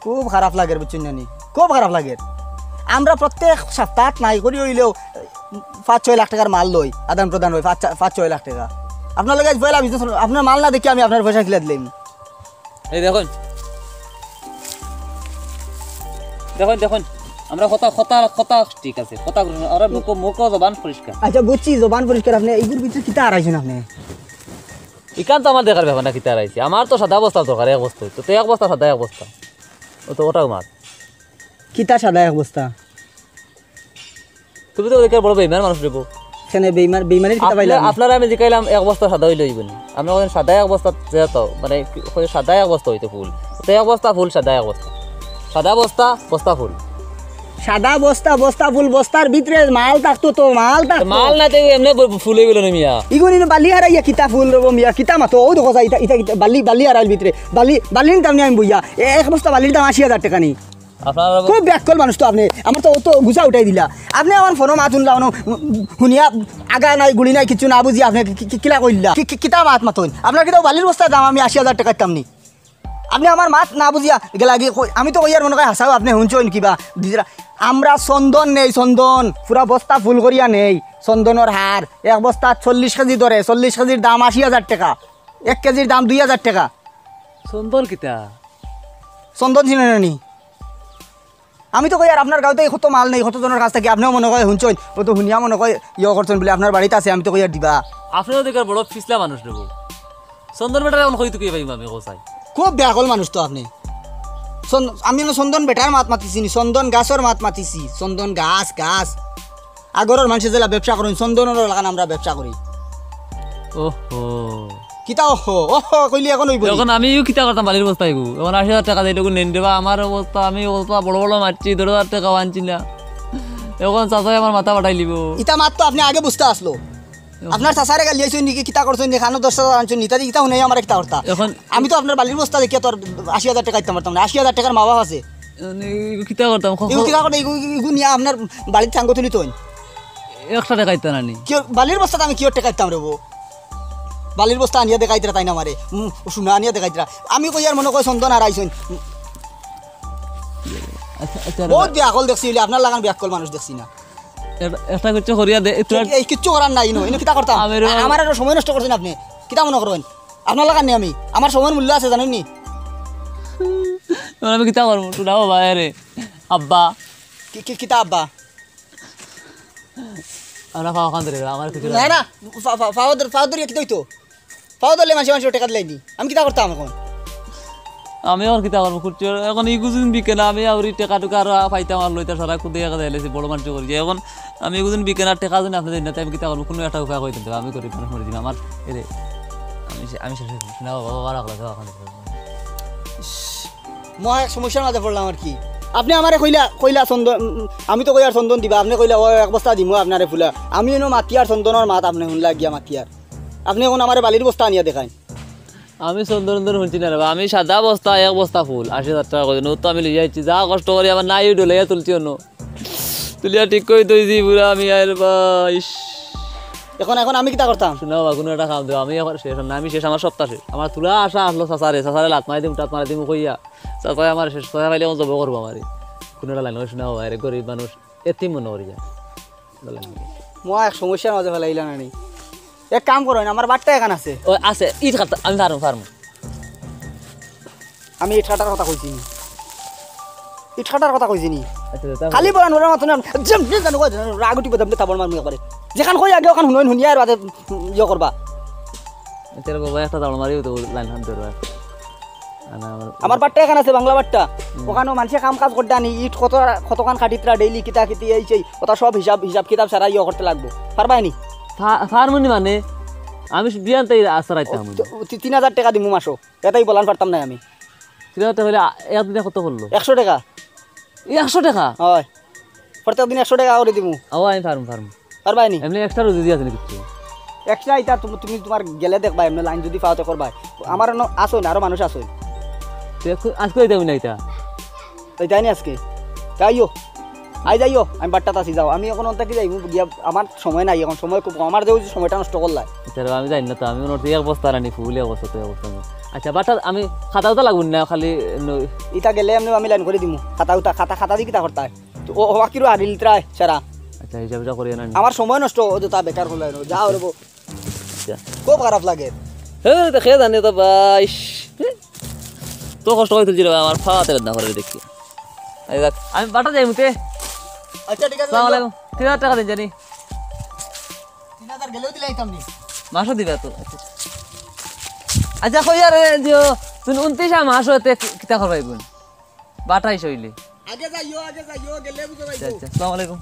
খুব খারাপ লাগের, বুঝছইন না নি? খুব খারাপ লাগের। আমরা প্রত্যেক সপ্তাহ নাই করি হইলেও পাঁচ ছয় লাখ টাকার মাল লই, আদান প্রদান হয় পাঁচ চা-, পাঁচ ছয় লাখ টাকা। আপনার লগে আজ পয়লা বিজনেস, আপনার মাল না দেখি আমি আপনার পয়সা কিলা দিলাম। এই দেখুন, দেখুন, দেখুন, আমরা কথা, কথা, কথা ঠিক আছে, কথা, আমরা মুখ, মুখ জবান পরিষ্কার। আচ্ছা, বুঝছি, জবান পরিষ্কার। আপনি এইগুর ভিতরে কিতা হারাইছেন আপনি? ইখান তো আমার দেখার ব্যাপার না, কিতা হারাইছি। আমার তো সাদা বস্তা দরকার, এক বস্তা। তো, তো এক বস্তা সাদা, এক বস্তা। ও তো ওটাও মার। কিতা সাদা এক বস্তা? তুমি তো ওদিকে বড় বেইমান মানুষ রে বউ। কেনে বেইমান, বেইমানির কিতা পাইলাম? আপনারা আমি জিকাইলাম এক বস্তা সাদা হইলে হইব না। আমরা ওখানে সাদা এক বস্তা যেত, মানে, কি, ওই সাদা এক বস্তা হইতো ফুল। তো এক বস্তা ফুল, সাদা এক বস্তা। সাদা বস্তা, বস্তা ফুল। সাদা বস্তা, বস্তা ফুল, বস্তার ভিতরে মাল থাকতো তো, মাল থাকতো। মাল না থাকলে এমনে ব-, ফুল হইব না মিয়া। ইগুন ইনো বালি হারাইয়া কিতা ফুল রব মিয়া, কিতা মাতো? ও দেখো, ইটা, ইটা, ইটা, বালি, বালি হারাইল ভিতরে। বালি, বালি নিতাম নি আমি বইয়া। এ-, এক বস্তা বালির দাম আশি হাজার টাকা নি। আপনারা খুব ব্যাককল মানুষ তো আপনি। আমার তো অত গুছা উঠাই দিলা। আপনি আমার ফোনো মাত শুনলা, হুনিয়া আগা নাই, গুলি নাই, কিচ্ছু না বুঝি আপনি কি, কি, কিলা কইলা? কি, কি, কিতা মাত মাতইন? আপনার কিতা বালির বস্তার দাম আমি আশি হাজার টাকা দিতাম নি? আপনি আমার মাত না বুঝিয়া গেলা গিয়ে কই-, আমি তো কইয়ার মনে কয় হাসাও আপনি হুনছইন কিবা? দিদিরা, আমরা চন্দন নেই, চন্দন, পুরা বস্তা ফুল করিয়া নেই, চন্দনর হার, এক বস্তা চল্লিশ কেজি ধরে, চল্লিশ কেজির দাম আশি হাজার টাকা। এক কেজির দাম দুই হাজার টেকা। চন্দন কিতা? চন্দন চিনইন না নি? আমি তো কইয়ার আপনার গাঁওত কত মাল নেই, কত জনর কাছ থাকি আপনেও মনে কয় হুনছইন, অউ তো হুনিয়া মনে কয় ইয়ে করছইন বুলে আপনার বাড়িত আছে, আমি তো কইয়ার দিবা। আপনে অউ দেখি বড় ফিছলা মানুষ রে বা। চন্দন বেটারে অখন কই থাকি পাইমু আমি, কও চাই। খুব বেআক্কল মানুষ তো আপনে। চন্দ-, আমি অনো চন্দন বেটার মাত মাতিছি নি, চন্দন গাছর মাত মাতিছি, চন্দন গাছ, গাছ। আগরর মানষে যেলা ব্যবসা করইন, চন্দনর লাখান আমরা ব্যবসা করি। ওহো। কিতা ওহো? ওহো কইলে অখন অইবো নি? অখন আমিও কিতা করতাম, বালির বস্তা অইবো। অখন আশি হাজার টেকা দেইলে অখন নেইন রে বা, আমার অবস্থা, আমি অবস্থা বড় বড় মারছি, দশ হাজার টেকা আনছি না। অখন চাচায় আমার মাথা ফাটাইলিবো। ইতা মাত তো আপনে আগে বুঝতা আছলো। আপনার চাচারে গালি আইছইন নি, কিতা করছইন নি, খানো দশ হাজার আনছইন নি, ইতা দি কিতা হুনাইয়া আমারে কিতা করতা? অখন আমি তো আপনার বালির বস্তা দেখিয়া তো আর আশি হাজার টেকা দিতাম পারতাম না, আশি হাজার টেকার মাওয়া আছে। মানে, ইগু কিতা করতাম? খ-, ইগু খ-, কিতা করতা? ইগু, ইগু নিয়া আপনার বালিত ঠাঙ্গো তুলি থইন। একটা টেকা দিতা না নি? কিয়, বালির বস্তাত আমি কিয়র টেকা দিতাম রে বা? বালির বস্তা আনিয়া দেখাইতরা তাইন আমারে। উম, সোনা আনিয়া দেখাইতরা। আমি কইয়ার মনে কয় চন্দন হারাইছইন। আচ্ছা, আচ্ছা, রে বহুত বা। বেআক্কল দেখছি অইলে, আপনার লাখান বেআক্কল মানুষ দেখছি না। এটা, এটা কিচ্ছু করিয়া দে, একটু আর এই কিচ্ছু করার নাই, ইনো, ইনো কিতা করতাম? আমি রে বা- আমার আরো সময় নষ্ট করছইন আপনে। কিতা মনে করইন? আপনার লাখান নি আমি। আমার সময়র মূল্য আছে, জানইন নি? এবার আমি কিতা করমু? শুনাও বাবা, এ রে। আব্বা। কি, কি, কিতা আব্বা? আমরা পাও খান ধরে, আমার কিছু না, না, ফা-, ফা-, ফাও ধর-, ফাও ধরিয়া কিতা অইতো? ফাও ধরলে মানষে, মানষে টেকা দিলাইনি। আমি কিতা করতাম অখন? আমি অখন কিতা করমু? খুঁজছি, অখন ইগু যুদি বিকে না, আমি আউরি টেকা টুকা আরো পাইতাম আর লইতাম, সারা খুদে একা দিলাইছি, বড় মানষে করি। অখন আমি ইগু যুদি বিকে না, টেকা যুদি আপনে দেইন না, তে আমি কিতা করমু? কুনু একটা উপায় কই দেইন, আমি গরিব মানুষ মরি যিমু। আমার, এ রে, আমি শে-, আমি শেষ অই যিমু। না বাবা, বাবা, রাখো, রাখো, রাখো। মহা এক সমস্যার মাঝে পড়লাম আর কি। আপনে আমারে কইলা, কইলা চন্দন, উম, উম, আমি তো কইয়ার চন্দন দিবা, আপনে কইলা, "ও এক বস্তা দিমু আপনারে ফুলা।" আমি ইনো মাতিয়ার চন্দনর মাত, আপনে হুনলা গিয়া মাতিয়ার। আপনে অখন আমারে বালির বস্তা আনিয়া দেখাইন। আমি চন্দন টন্দন হুনছি না রে বা, আমি সাদা বস্তা, এক বস্তা ফুল, আশি হাজার টেকা কইছইন, অউ তো আমি লইয়া আইছি, যা কষ্ট করি আমার নাই ডলাইয়া তুলছি অনো। তুলিয়া ঠিক করি থইছি পুরা আমি, আয় রে বা, ইস। অখন, অখন আমি কিতা করতাম? শুনো বাবা, কুনু একটা কাম দেও, আমি অখন শেষ, না, আমি শেষ, আমার সপ্তাহ শেষ। আমার তুলা আশা আছলো চাচারে, চাচারে লাত মারি দিমু, টাত মারি দিমু কইয়া। চাচায় আমার শেষ, চাচায় পাইলে অখন জব করবো আমারে। কুনু একটা লাইন করি, শুনো বাবা, এরে গরিব মানুষ, এতিম মনে করি যা। মহা এক সমস্যার মাঝে ফালাইলা না নি। এক কাম করইন, আমার বাট্টা এখান আছে। ও আছে, ইট কাটতা, আমি পারমু, পারমু। আমি ইট কাটার কথা কইছি নি। ইট কাটার কথা কইছি নি। আচ্ছা, তা খালি বয়ান ওরা মাত্র না, যেমনি জানো কই, রাগ উঠিবো, তেমনি থাবড় মারমু একবারে। যেখান কই আগে অখান হুনইন, হুনিয়া এর বাদে ইয়ে করবা। আচ্ছা রে বাবা, একটা দাঁড় মারিও তো লাইন হান ধরবা। আনা আমার আমার বাট্টা এখান আছে, বাংলা বাট্টা। হুম। অখানো মানষে কাম কাজ করতা নি, ইট কত, কতখান কাটিতরা, ডেইলি কিতা কিতি এই সেই, ওটা সব হিসাব, হিসাব কিতাব ছাড়া ইয়ে করতে লাগবো। পারবায় নি? ফা-, পারমু নি মানে? আমি বিয়ান তাই আশা রাখতাম। ও, তো, তি-, তিন হাজার টেকা দিমু মাসো। এটাই বলান পারতাম না আমি। তিন হাজার টেকা অইলে আ-, একদিনে কত করলো? একশো টেকা। এই একশো টেকা? অয়। প্রত্যেক দিন একশো টেকা করি দিমু। ও, আমি পারমু, পারমু। পারবায় নি? এমনি extra রুজি দিয়া আছে নি কিচ্ছু? Extra ইতা তুমি, তুমি তুমার গেলে দেখবায়, এমনি লাইন যুদি পাও তে করবায়। আমার অনো আছইন, আরো মানুষ আছইন। তে আজকে, আজকে দিতায় না ইতা? তাই যাইনি আজকে? তাইও। আই যাইও, আমি বাট্টাত আছি, যাও। আমি অখন অন্তে কি যাইমু, গিয়া আমার সময় নাই অখন, সময় খুব কম। আমার যে ওই যে সময়টা নষ্ট করলায়। আচ্ছা রে, আমি জানি না তো, আমি মনে করছি এক বস্তা আনি, ফুল এক বস্তা, তো এক বস্তা আনি। আচ্ছা, বাট্টা আমি খাতা উতা লাগবো না, খালি এমনি ইতা গেলে এমনি আমি লাইন করি দিমু। খাতা উতা, খাতা, খাতা দি কিতা করতায়? তো ও, ও, বাকিরও হারিল ত্রায় সারা। আচ্ছা, হিসাব হিসাব করি আনি। আমার সময় নষ্ট, ও তো তা বেকার হলো, যাও রে বউ। আচ্ছা। খুব খারাপ লাগে। হ্যাঁ, তো খেয়ে জানি তো ভাই। তো কষ্ট করে তুলছি রে ভাই, আমার পাওতে বেদনা করে দেখি। এই দেখ, আমি বাট্টা যাইমু তে। আচ্ছা, ঠিক আছে, আসসালামু আলাইকুম। তিন হাজার টেকা দিন জানি। তিন হাজার গেলেও দিলে আইতাম নি। মাসও দিবা তো। আচ্ছা। আচ্ছা, কই আরে দিও, তুমি ঊনত্রিশ মাস হইতে কি-, কিতা করবাই বোন? বাটাইশ হইলে। আগে যাইও, আগে যাইও, গেলে বুঝো আচ্ছা, যাইও। আচ্ছা, আসসালামু আলাইকুম।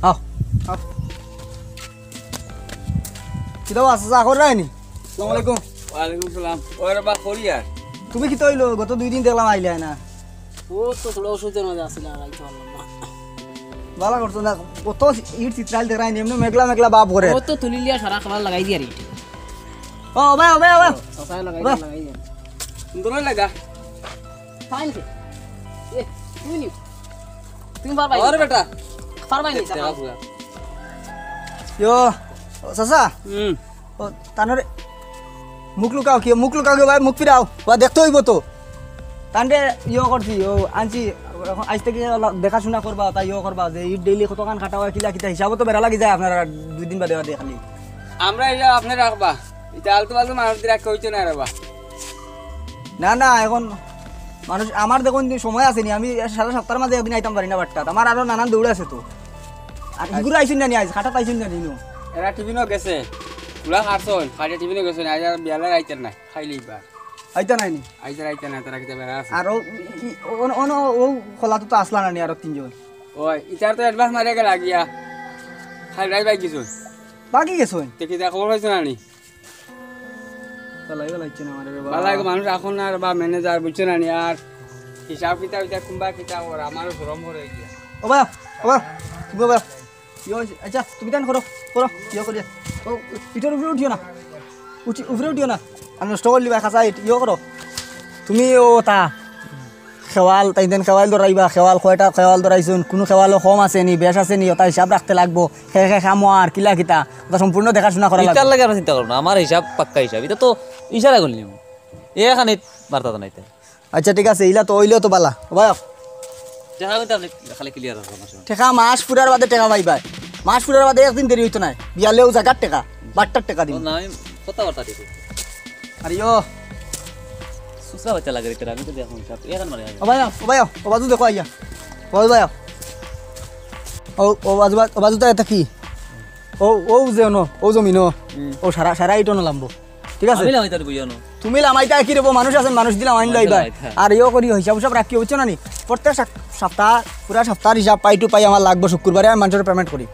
আও, আও। কিতা বা, চা খাইরায় নি? আসসালামু আলাইকুম। ওয়ালাইকুম সালাম। ওরে বা, করিয়ার। তুমি কিতা অইলো? গত দুই দিন দেখলাম আইলায় না। ও তো থুড়া অসুবিধার মাঝে আছিল, আর আইতে পারলাম না। ভালা করছো না, কত ইট চিত্রাইল দেখরায় নি, এমনে মেঘলা মেঘলা ভাব করে। ও তো তুলি লিয়া সারা কালার লাগাই দিয়ার ইট। ও, ওবায়, ওবায়, ওবায়। সাফাই লাগাই ওবায়। দিয়ার, লাগাই দিয়ার। সুন্দর লাগা। ফাইন কে? এ, তুমি নিও। তুমি পারবায়। আরে বেটা। পারবায় নি, দেখা পুরা। ইয়ো, ও চাচা। হুম। ও, তানরে মুখ লুকাও কি? মুখ লুকাও কি ভাই? মুখ ফিরাও। বা দেখতে অইবো তো। তানরে ইয়ো করছি, ও আনছি, এখন আইজ থাকি ওলা দেখাশুনা করবা, তাই ইয়ো করবা, যে ইট ডেইলি কতখান কাটা অয়, কিলা কিতা হিসাবও তো বেড়া লাগি যায় আপনারা দুই দিন বাদে বাদে খালি। আমরা ইটা আপনে রাখবা। ইটা আলতু ফালতু মানুষ দি রাখা অইতো না রে বা। না, না, এখন মানুষ, আমার দেখুন যে সময় আছে নি, আমি সারা সপ্তাহের মাঝে একদিন আইতাম পারি না বাট্টাত, আমার আরো নানান দৌড় আছে তো। আর আচ্ছা। ইগুলো আইছইন না নি আইজ, কাটাত আইছইন না নি নু? এরা টিফিনও গেছে, ওলা কাটছইন, কাটিয়া টিফিনও গেছে, আইজ আর বিয়ালে আইতার নাই, খাইলে ইবার। আইতা নাই নি? আইজ আর আইতা নাই, তারা কিতা বেড়া আছে। আর ও, ই-, ই-, অন-, অন-, ও খোলা তো, তো আসলা না নি আরো তিনজন? ওই, ইতার তো অ্যাডভান্স মারিয়া গেলা গিয়া, খালি রাইত বাকি গেছইন। বাকি গেছইন? দেখি, দেখা খবর পাইছো না নি? চালাই বেলাইছে না আমারে রে বাবা। বালা এগো মানুষ এখন আর বা ম্যানেজার বুঝছো না নি আর হিসাব কিতাব ইতা কুম্বা কিতা ওর আমারও শরম করে গিয়া। ও ভাই, ও ভাই, তুমি ভাই। ইয়ো, আচ্ছা, তুমি তান করো, করো, ইয়ো করিয়া। ও, ইটার উপরে উঠিও না। উঠি, উপরে উঠিও না। আর নষ্ট করলি ভাই, খাসা ইট, ইয়ো করো। তুমি ও তা, খেওয়াল, তাইন তাইন খেওয়াল ধরাইবা, খেওয়াল কয়টা খেওয়াল ধরাইছইন, কুনু খেওয়ালও কম আছে নি, বেশ আছে নি, ওটা হিসাব রাখতে লাগবো। হে হে খামো আর কিলা কিতা, ওটা সম্পূর্ণ দেখাশুনা করা লাগবো। ইতার লাগি আমরা চিন্তা করবো না, আমার হিসাব পাক্কা হিসাব, ইটা তো ইশারা করলি। এখানে বার্তা তো নাইতে। আচ্ছা, ঠিক আছে, ইলা তো অইলেও তো বালা। ও ভাই, টেকা কিন্তু আপনি খালি ক্লিয়ার রাখবেন, আসলে। টেকা মাস পুরার বাদে টেকা পাইবায়। মাস পুরার বাদে একদিন দেরি অইতো নায়। বিয়ালেও জাগার টেকা, বাট্টার টেকা দিমু। না, আমি কথাবার্তা ঠিক। আরে ও। সুসরা বাচ্চা লাগে রে, আমি তো দেখুন, সব এখান মানে। ও ভাই, ও ভাই, ও বাজু দেখো আইয়া। ও ভাই। ও, ও বাজু, ও বাজু তো এটা কি? ও, ও যে অনো, ও জমিনো। হুম। ও সারা, সারা ইট অনো লামবো। ঠিক আছে? আমি লামাইতাম বুঝি অনো। তুমি লামাইতা কি রে, মানুষ আছইন, মানুষ দি লামাইন মানুষ লাইবা। লামাইতা। আর ইয়ো করি হিসাব উসাব রাখিও, বুঝছো না নি? প্রত্যেক সপ-, সপ্তাহ, পুরা সপ্তাহর হিসাব পাই টু পাই আমার লাগবো শুক্রবারে, আমি মানুষরে পেমেন্ট করি।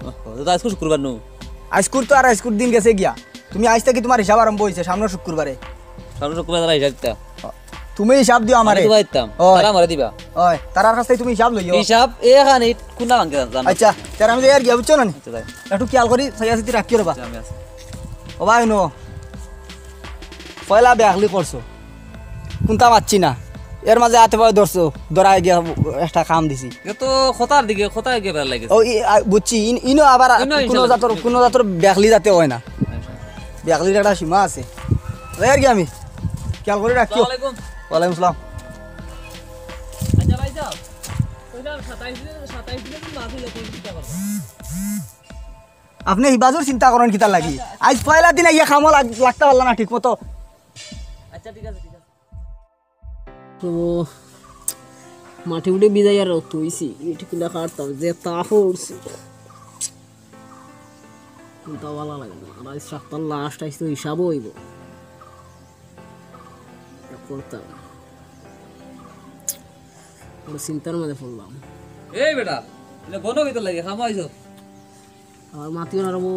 ওহো, তো আইজকু শুক্রবার নু? আইজকুর তো আর আইজকুর দিন গেছে গিয়া। তুমি আইজ থাকি তুমার হিসাব আরম্ভ অইছে, সামনের শুক্রবারে। সামনের শুক্রবারে তারা হিসাব দিতা? তুমি হিসাব দিও আমারে। আমি দিবা দিতাম। ওই। তারা আমারে দিবা। ওই, তারার কাছ থাকি তুমি হিসাব লইও। হিসাব এখানে কোনটা ভাঙতে জানো? আচ্ছা, তার আমি যাই আর গিয়া, বুঝছো না নি? আচ্ছা, যাই। একটু খেয়াল করি, চাইয়া চিতি রাখিও রে বা। আচ্ছা, আমি আছি। ও ভাই, হুনো। পয়লা বেয়াখলি করছো। কুন্তা মাতছি না। এর মাঝে আতে পায়ে ধরছো, ধরায় গিয়া একটা কাম দিছি। এ তো কথার দিকে, কথায় গিয়া বেড়া লাগে। ও, ই, আ, বুঝছি। ইন-, ইনো আবার ইনো কুনো ইনশাল্লাহ। জাতর, কুনো জাতর বেয়াখলি যাতে অয় না। আচ্ছা। বেয়াখলির একটা সীমা আছে। যাই আর কি আমি। খেয়াল করি রাখিও। আসসালামু আলাইকুম। ওয়ালাইকুম আসসালাম। আচ্ছা ভাই সাহেব, ওই যে সাতাইশ দিনে, সাতাইশ দিনে যদি মাছ হইলে কোন চিন্তা করবো? আপনে হিবাজুর চিন্তা করইন কিতার লাগি? আইজ পয়লা দিন আইয়া কামো লাগ-, লাগতা পারলা না ঠিক মতো। আচ্ছা, ঠিক আছে, ঠিক আছে। তো মাটি উঠে বিদায় আর রক্ত হইছি, ইট কিলা কাটতাম, যে তাপ উঠছে। কুন্তা ভালা লাগে না। আর আইজ সপ্তাহ লাস্ট, আইজ তো হিসাবও অইবো। করতাম। বড় চিন্তার মাঝে পড়লাম। এই বেটা, এটা বনো কিতার লাগি? কামো আইছো? আর মাতিও না রে বো,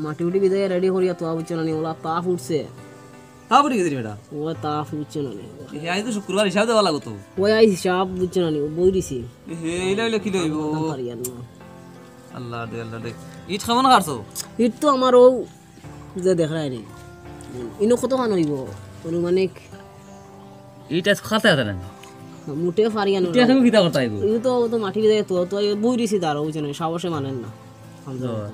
মাটি উঠি বিদায় রেডি করিয়া তো বুঝছো না নি, ওলা তাপ উঠছে। তাপ উঠি গেছে রে বেটা? ও তাপ উঠছে না নি। এ, আইজ তো শুক্রবার, হিসাব দেওয়া লাগতো। ওই আইজ হিসাব বুঝছো না নি, ও বই দিছি। এ হে, ইলা ইলা কি লইবো? বলতাম পারি আর না। আল্লাহ দে, আল্লাহ দে। ইট কেমন কাটছো? ইট তো আমার ও যে দেখরায় নি। ইনো কতখান অইবো? আনুমানিক ইটা খাতে আছে না? মুটে ফারিয়া ইটা নরম। এখন কিতা করতে আইবো? ইনো তো, ও তো মাটি বিদায় তো, তো এই বই দিছি দাঁড়াও, বুঝছো না, সাহসে মানেন না। ও।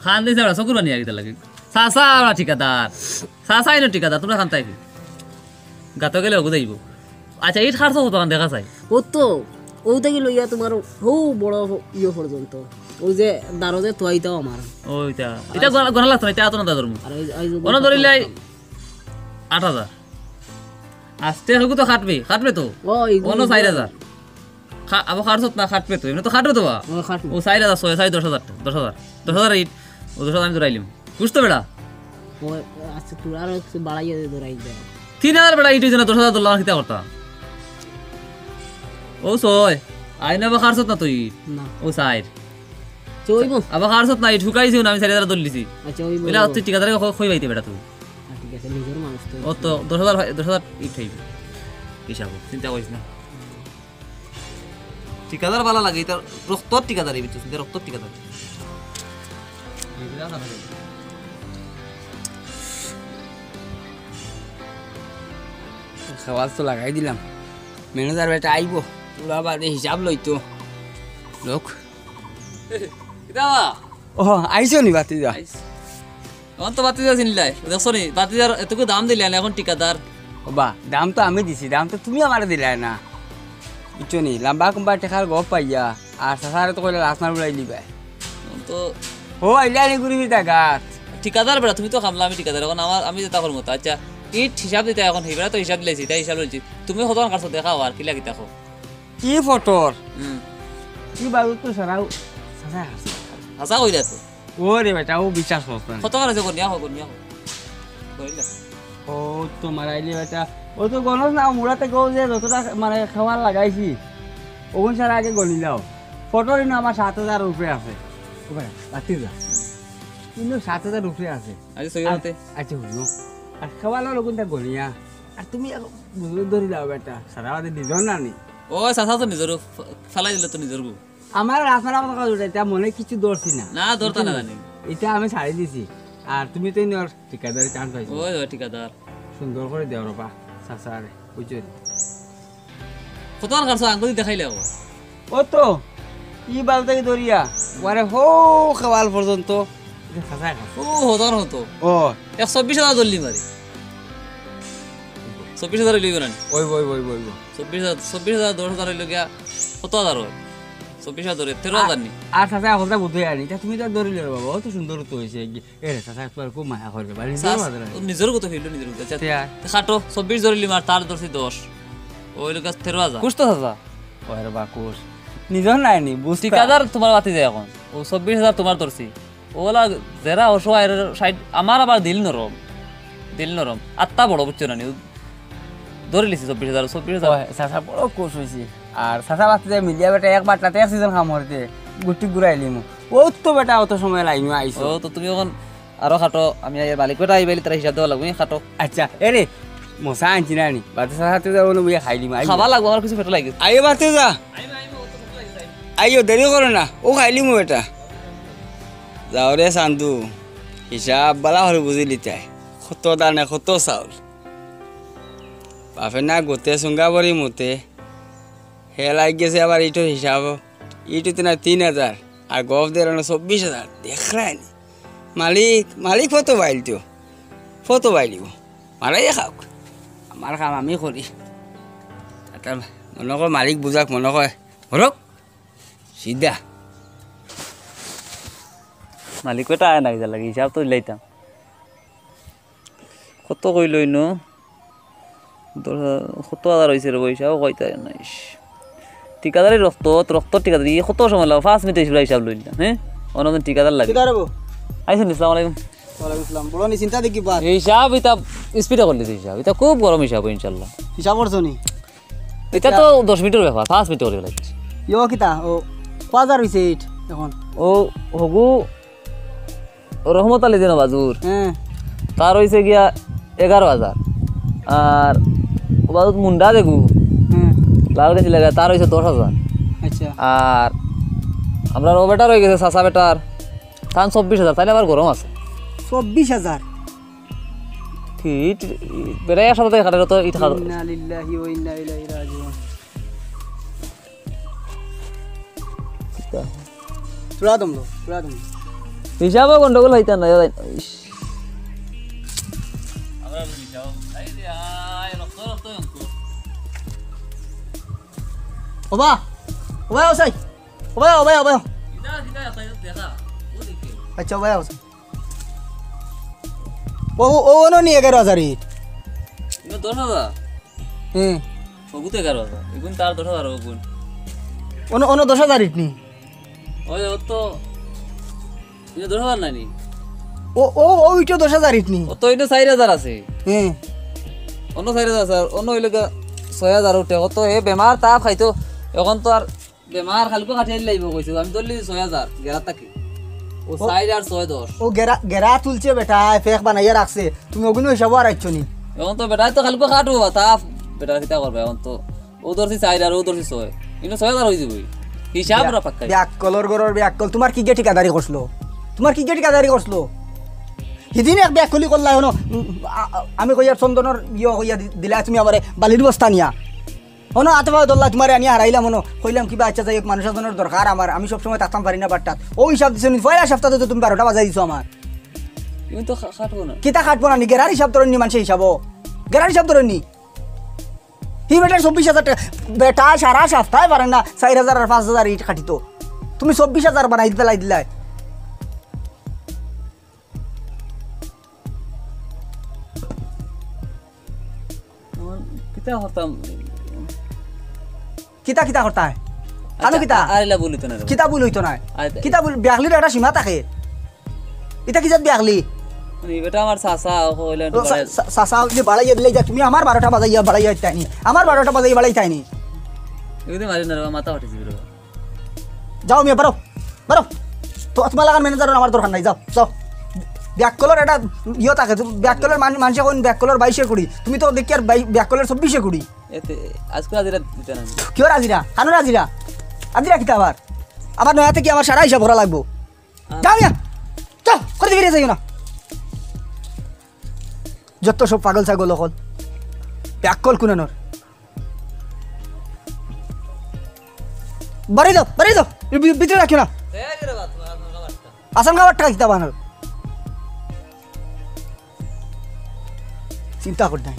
খান দিছে ওরা, চকুর পানি আগে লাগে। চাচা ওরা ঠিকাদার। চাচা ইনো ঠিকাদার, তোমরা খান তাইবো। গাতো গেলে ওগো যাইবো। আচ্ছা, ইট কাটছো কতখান দেখা চাই? ও তো, ও থাকি লইয়া তোমার হউ বড় ইয়ে পর্যন্ত। ওই যে দারো যে তোয়াইতাও আমার। ওইটা। এটা গনা, গনা লাগতো না, এটা আতো না দাদুর মুখ। আর ওই, ওই যে গনা ধরিলাই আট হাজার। আস্তে হগু তো কাটবে, কাটবে তো। ও, এই অন্য চার হাজার। খা-, আবার কাটছত না, কাটবে তো। এমনি তো কাটবে তো বা। ও, কাটবে। ও চার হাজার, ছয়, চার, দশ হাজার, দশ হাজার। দশ হাজার ইট, ও দশ হাজার আমি ধরাইলিমু। বুঝতো বেটা? ও, আচ্ছা, তুই আরো একটু বাড়াইয়া দে, ধরাই দে। তিন হাজার বেটা ইট অইছে না, দশ হাজার ধরলাম, কিতা করতা? ও ছয়, আইন আবার কাটছত না তুই? না। ও চার। তো অইবো। আবার কার সত নাই, ঠুকাইছি না, আমি চারি হাজার ধরলিছি। আচ্ছা, অইবো, বুঝলে, অইবো। তুই ঠিকাদারে কই, কই পাইতে বেটা তুই? আচ্ছা, ঠিক আছে, নিজর মানুষ তো। ও তো দশ হাজার, দশ হাজার ইট অইবো। হিসাব, চিন্তা করিস না। ঠিকাদার ভালা লাগে, ইতা রক্তর ঠিকাদার, এই বুঝছস, ইতা রক্তর ঠিকাদার। খাওয়াজ তো লাগাই দিলাম, ম্যানেজার বেটা আইবো, তোরা বাদে হিসাব লইতো। লোক কিতা বা? ও, আইছো নি বাতিজা? আইস। এখন তো বাতিজা চিনলাই, দেখছো নি? বাতিজার এতটুকু দাম দিলাই না, এখন ঠিকাদার। ও বা, দাম তো আমি দিছি, দাম তো তুমি আমারে দিলাই না, বুঝছো নি? লম্বা কুম্বা টেকার গপ পাইয়া, আর চাচারে তো কইলে লাশ মার উড়াই দিবাই। এখন তো ও আইলা নি ঘুরি ফিরতা গাছ। ঠিকাদার বেটা, তুমি তো কামলা, আমি ঠিকাদার। এখন আমার, আমি যেটা করবো তা। আচ্ছা, ইট হিসাব দিতে এখন, হিবরা তো হিসাব দিলাইছি, তাই হিসাব লইছি। তুমি কত কাটছো দেখাও আর কি লাগি দেখো। কি ফটর? হুম। কি বাজু তো সারাও সারা আছে। হাছা কইলা তো। ও রে বেটা, ও বিশ্বাস করছ না। কত কাটছে গনিয়া হোক, গনিয়া হোক। কইলা। ও তো মারাইলে বেটা, ও তো গণস না, মুড়াতে গো যে যতটা মানে খাওয়ার লাগাইছি, ওগুন সারা আগে গনিলাও। ফটর ইনো আমার সাত হাজার উপরে আছে। ও বেটা, বাতি যা। কিন্তু সাত হাজার উপরে আছে। আচ্ছা, সই হতে। আচ্ছা, হুনো। আর খাওয়ালো ওগুনটা গনিয়া। আর তুমি এখন বুঝে ধরি দাও বেটা, সারা বাদে দিজন না নি। ও, চাচা তো নিজর, ফ-, ফালাই দিলে তো নিজর গু। আমার আপনারা কথা কথা এটা মনে কিছু ধরছি না। না, ধরতা না জানি। এটা আমি ছাড়ি দিছি। আর তুমি তো ইনোর ঠিকাদারি চান্স পাইছো। ওই, ওই, ঠিকাদার। সুন্দর করে দেও রবা, চাচা রে, বুঝছো নি? কত আর কাটছো, আঙ্গুলি দেখাইলে হবো। ও তো, ই বাল থেকে ধরিয়া, ওয়ারে হো খাওয়াল পর্যন্ত, এটা চাচা খাস। ও, হতার হতো। ও, এক চব্বিশ হাজার ধরলি মারি। চব্বিশ হাজার হইলে না নি? ওই, ওই, ওই, ওই, ওই। চব্বিশ হাজার, চব্বিশ হাজার, দশ হাজার হইলে গিয়া কত হাজার হয়? চব্বিশ হাজার ধরে, তেরো হাজার নি? আর চাচা হলতা বুঝে আনি, এটা তুমি তো ধরিলে রে বাবা, অত সুন্দর তো হয়েছে। এ রে, চাচা একবার খুব মায়া করে, বাড়ি চাচ, ধরো বাজারে। ও নিজর কত হইল, নিজর কত? আচ্ছা, তে আর? তে কাটো, চব্বিশ ধরলি মার, তার ধরছি দশ। ওই লোক তেরো হাজার। কুছ তো চাচা। ওই রে বা, কুছ। নিজর নাই নি, বুঝ ঠিকাদার। তোমার বাতি যায় এখন। ও চব্বিশ হাজার তোমার ধরছি। ওলা যেরা অসহায়, ষাট, আমার আবার দিল নরম। দিল নরম। আত্মা বড়, বুঝছো না নি? ধরে লিছি চব্বিশ হাজার, চব্বিশ হাজার। ওই, চাচা বড় খুশ হয়েছি। আর চাচা বাতি যায় মিলিয়া বেটা এক বাটলাতে এক সিজন কাম করতে, গুটি ঘুরাইলিমু। ও তো বেটা অত সময় লাইনও আইছো। ও তো তুমি এখন আরো কাটো, আমি আইয়া মালিক বেটা আইবাইলি তারা হিসাব দেওয়া লাগবে, কাটো। আচ্ছা, এ রে, মশা আনছি না নি? বাদে চাচা তুই যাবো না, বুঝে খাইলিমু। আইও। খাবার লাগবো, আমার কিছু পেটো লাগে। আইও বাতি যা। আইও, দেরি করো না, ও খাইলিমু বেটা। যাও রে চান্দু, হিসাব বালা করে বুঝিলিতায়। কত দানে কত চাউল। বাপে না গোতে সুঙ্গা বড়ি মুতে। হে লাগ গেছে আবার ইটোর হিসাব। ইটো তো না তিন হাজার। আর গফ দের না চব্বিশ হাজার। দেখরায় নি? মালিক, মালিক কত বাইল তো? কত বাইলিব? মারাইয়া খাউক। আমার কাম আমি করি। এটা মনে কয় মালিক বুঝাক, মনে কয়। হরক। সিধা। মালিক বেটা আয় না, কিতা লাগে? হিসাব তো দিলাইতাম। কত কইল ইনো? দশ হাজার, কত হাজার হইছে রে পয়সা? ও কইতে নাই। ঠিকাদারি রক্ত, রক্ত ঠিকাদারি। ই কত সময় লাগে? পাঁচ মিনিটে হিসাব লইল না, হ্যাঁ? অন্যদিন ঠিকাদার লাগে। কিতা রে বউ? আইছেন, আসসালামু আলাইকুম। ওয়ালাইকুম আসসালাম। বলো নি, চিন্তা দেখি বাদ। এই হিসাব ইতা স্পিডে করলি তুই হিসাব। ইতা খুব গরম হিসাব, ইনশাল্লাহ। হিসাব করছো নি? ইতা তো দশ মিনিটর ব্যাপার, পাঁচ মিনিট করে লাগছে। ইয়ো কিতা? ও, কয় হাজার হইছে ইট এখন? ও, হগু রহমত আলী দিন বাজুর। হ্যাঁ। তার হইছে গিয়া এগারো হাজার। আর ও বাজুর মুন্ডা দেখু। হ্যাঁ। লাল গেছি লাগা, তার হইছে দশ হাজার। আচ্ছা। আর আমরা ও বেটার হয়ে গেছে, চাচা বেটার। তান চব্বিশ হাজার, তাইলে আবার গরম আছে। চব্বিশ হাজার? কি ইট, বেটাই এক সপ্তাহ খাটে তো ইট খাটে। ইন্না লিল্লাহি ওয়া ইন্না ইলাইহি রাজিউন। কিতা? চূড়া দম দো, চূড়া দম দো। হিসাবও গন্ডগোল হইতা না, ইস। ওবা, ওবা, ওসাই। ওবা, ওবা, ওবা। আচ্ছা, ওবা, ওসাই। ও, ও, ও, অনো নি এগারো হাজার ইট। ইনো দশ হাজার? হুম। ওগু তো এগারো হাজার। এগুন তার দশ হাজার ওগুন। অনো, অনো দশ হাজার ইট নি? ওই, ও তো, ইনো দশ হাজার নাই নি? ও, ও, ও, ইটো দশ হাজার ইট নি? ও তো ইনো চার হাজার আছে। হুম। অনো চার হাজার আছে, আর অনো হইলে গা ছয় হাজার উঠে। ও তো এ বেমার তাপ খাইতো, এখন তো আর বেমার খালকু কাটিয়ে লাইব কইছো, আমি ধরলি ছয় হাজার, গেরা থাকি। ও চাইর আর ছয় দশ। ও গেরা, গেরা তুলছে বেটায়, ফেক বানাইয়া রাখছে। তুমি ওগুন হিসাবও আর আইছো নি। এখন তো বেটায় তো খালি খাটবো, তা বেটায় কিতা করবে এখন তো। ও ধরছি চাইর আর ও ধরছি ছয়। কিন্তু ছয় হাজার অই যাবো। হিসাব রা পাক্কা। ব্যাককলর ঘরর ব্যাককল। তুমার কিগে ঠিকাদারি করছিল? তুমার কিগে ঠিকাদারি করছিল? হিদিন এক ব্যাককলি করলা, হনো, উম, আ-, আ-, আমি কইয়ার চন্দনর ইয়ে কইয়া দি-, দিলা তুমি আমারে বালির বস্তা নিয়া। হনো, আতে পাও ধরলা, তুমারে আনিয়া হারাইলাম, হনো, কইলাম কিবা, আচ্ছা, যাই হোক, মানুষ এজনর দরকার আমার, আমি সবসময় থাকতাম পারি না বাট্টাত। ও হিসাব দিছো নি, পয়লা সপ্তাহে তো তুমি বারোটা বাজাই দিছো আমার। কিন্তু খা-, খাটবো না। কিতা খাটবো না নি? গেরার হিসাব ধরইন নি, মানষে হিসাবও। গেরার হিসাব ধরইন নি। হি বেটার চব্বিশ হাজার টেকা, বেটা সারা সপ্তাহে পারে না চাইর হাজার আর পাঁচ হাজার ইট খাটিতো। তুমি চব্বিশ হাজার বানাই দিলাই দিলাই। এখন কিতা করতাম? কিতা কিতা করতায়? আনো আচ্ছা, কিতা? আ-, আরিলা বলিত না রে। কিতা ভুল অইতো নায়? আচ্ছা। কিতা ভুল? ব্যাকলির একটা সীমা থাকে। ইটা কি জাত ব্যাকলি? মানে, বেটা আমার চাচা, কইলেন তো বাড়াই- চা-, চা-, চাচা, অউ যে বাড়াইয়া দিলে যা, তুমি আমার বারোটা বাজাইয়া বাড়াইয়া দিতায় নি। আমার বারোটা বাজাইয়া বাড়াইতায় নি। এগুলো মারি না রে, মাথা ফাটিছে রে। যাও মিয়া, বারো, বারো। তো তুমার লাখান ম্যানেজারর আমার দরকার নাই, যাও, যাও। ব্যাককলর একটা ইয়ে থাকে, ব্যাককলর মান-, মানষে কইন ব্যাককলর বাইশে কুড়ি, তুমি তো দেখি আর বাই-, ব্যাককলর চব্বিশে কুড়ি। এতে আজকে হাজিরা দিতে না। কিওর হাজিরা? কানোর হাজিরা? হাজিরা কিতা আবার? আবার নয়া থাকি আমার সারা হিসাব করা লাগবো। আ- যাও মিয়া, যাও, করে দিবি রে, যাইও না। যত সব পাগল ছাগল অকল। ব্যাককল কুনানোর। বাড়ি যাও, বাড়ি যাও। ভি-, ভিতরে রাখিও না। আসাম খাবার টাকা কিতা বানার? চিন্তা কর নাই।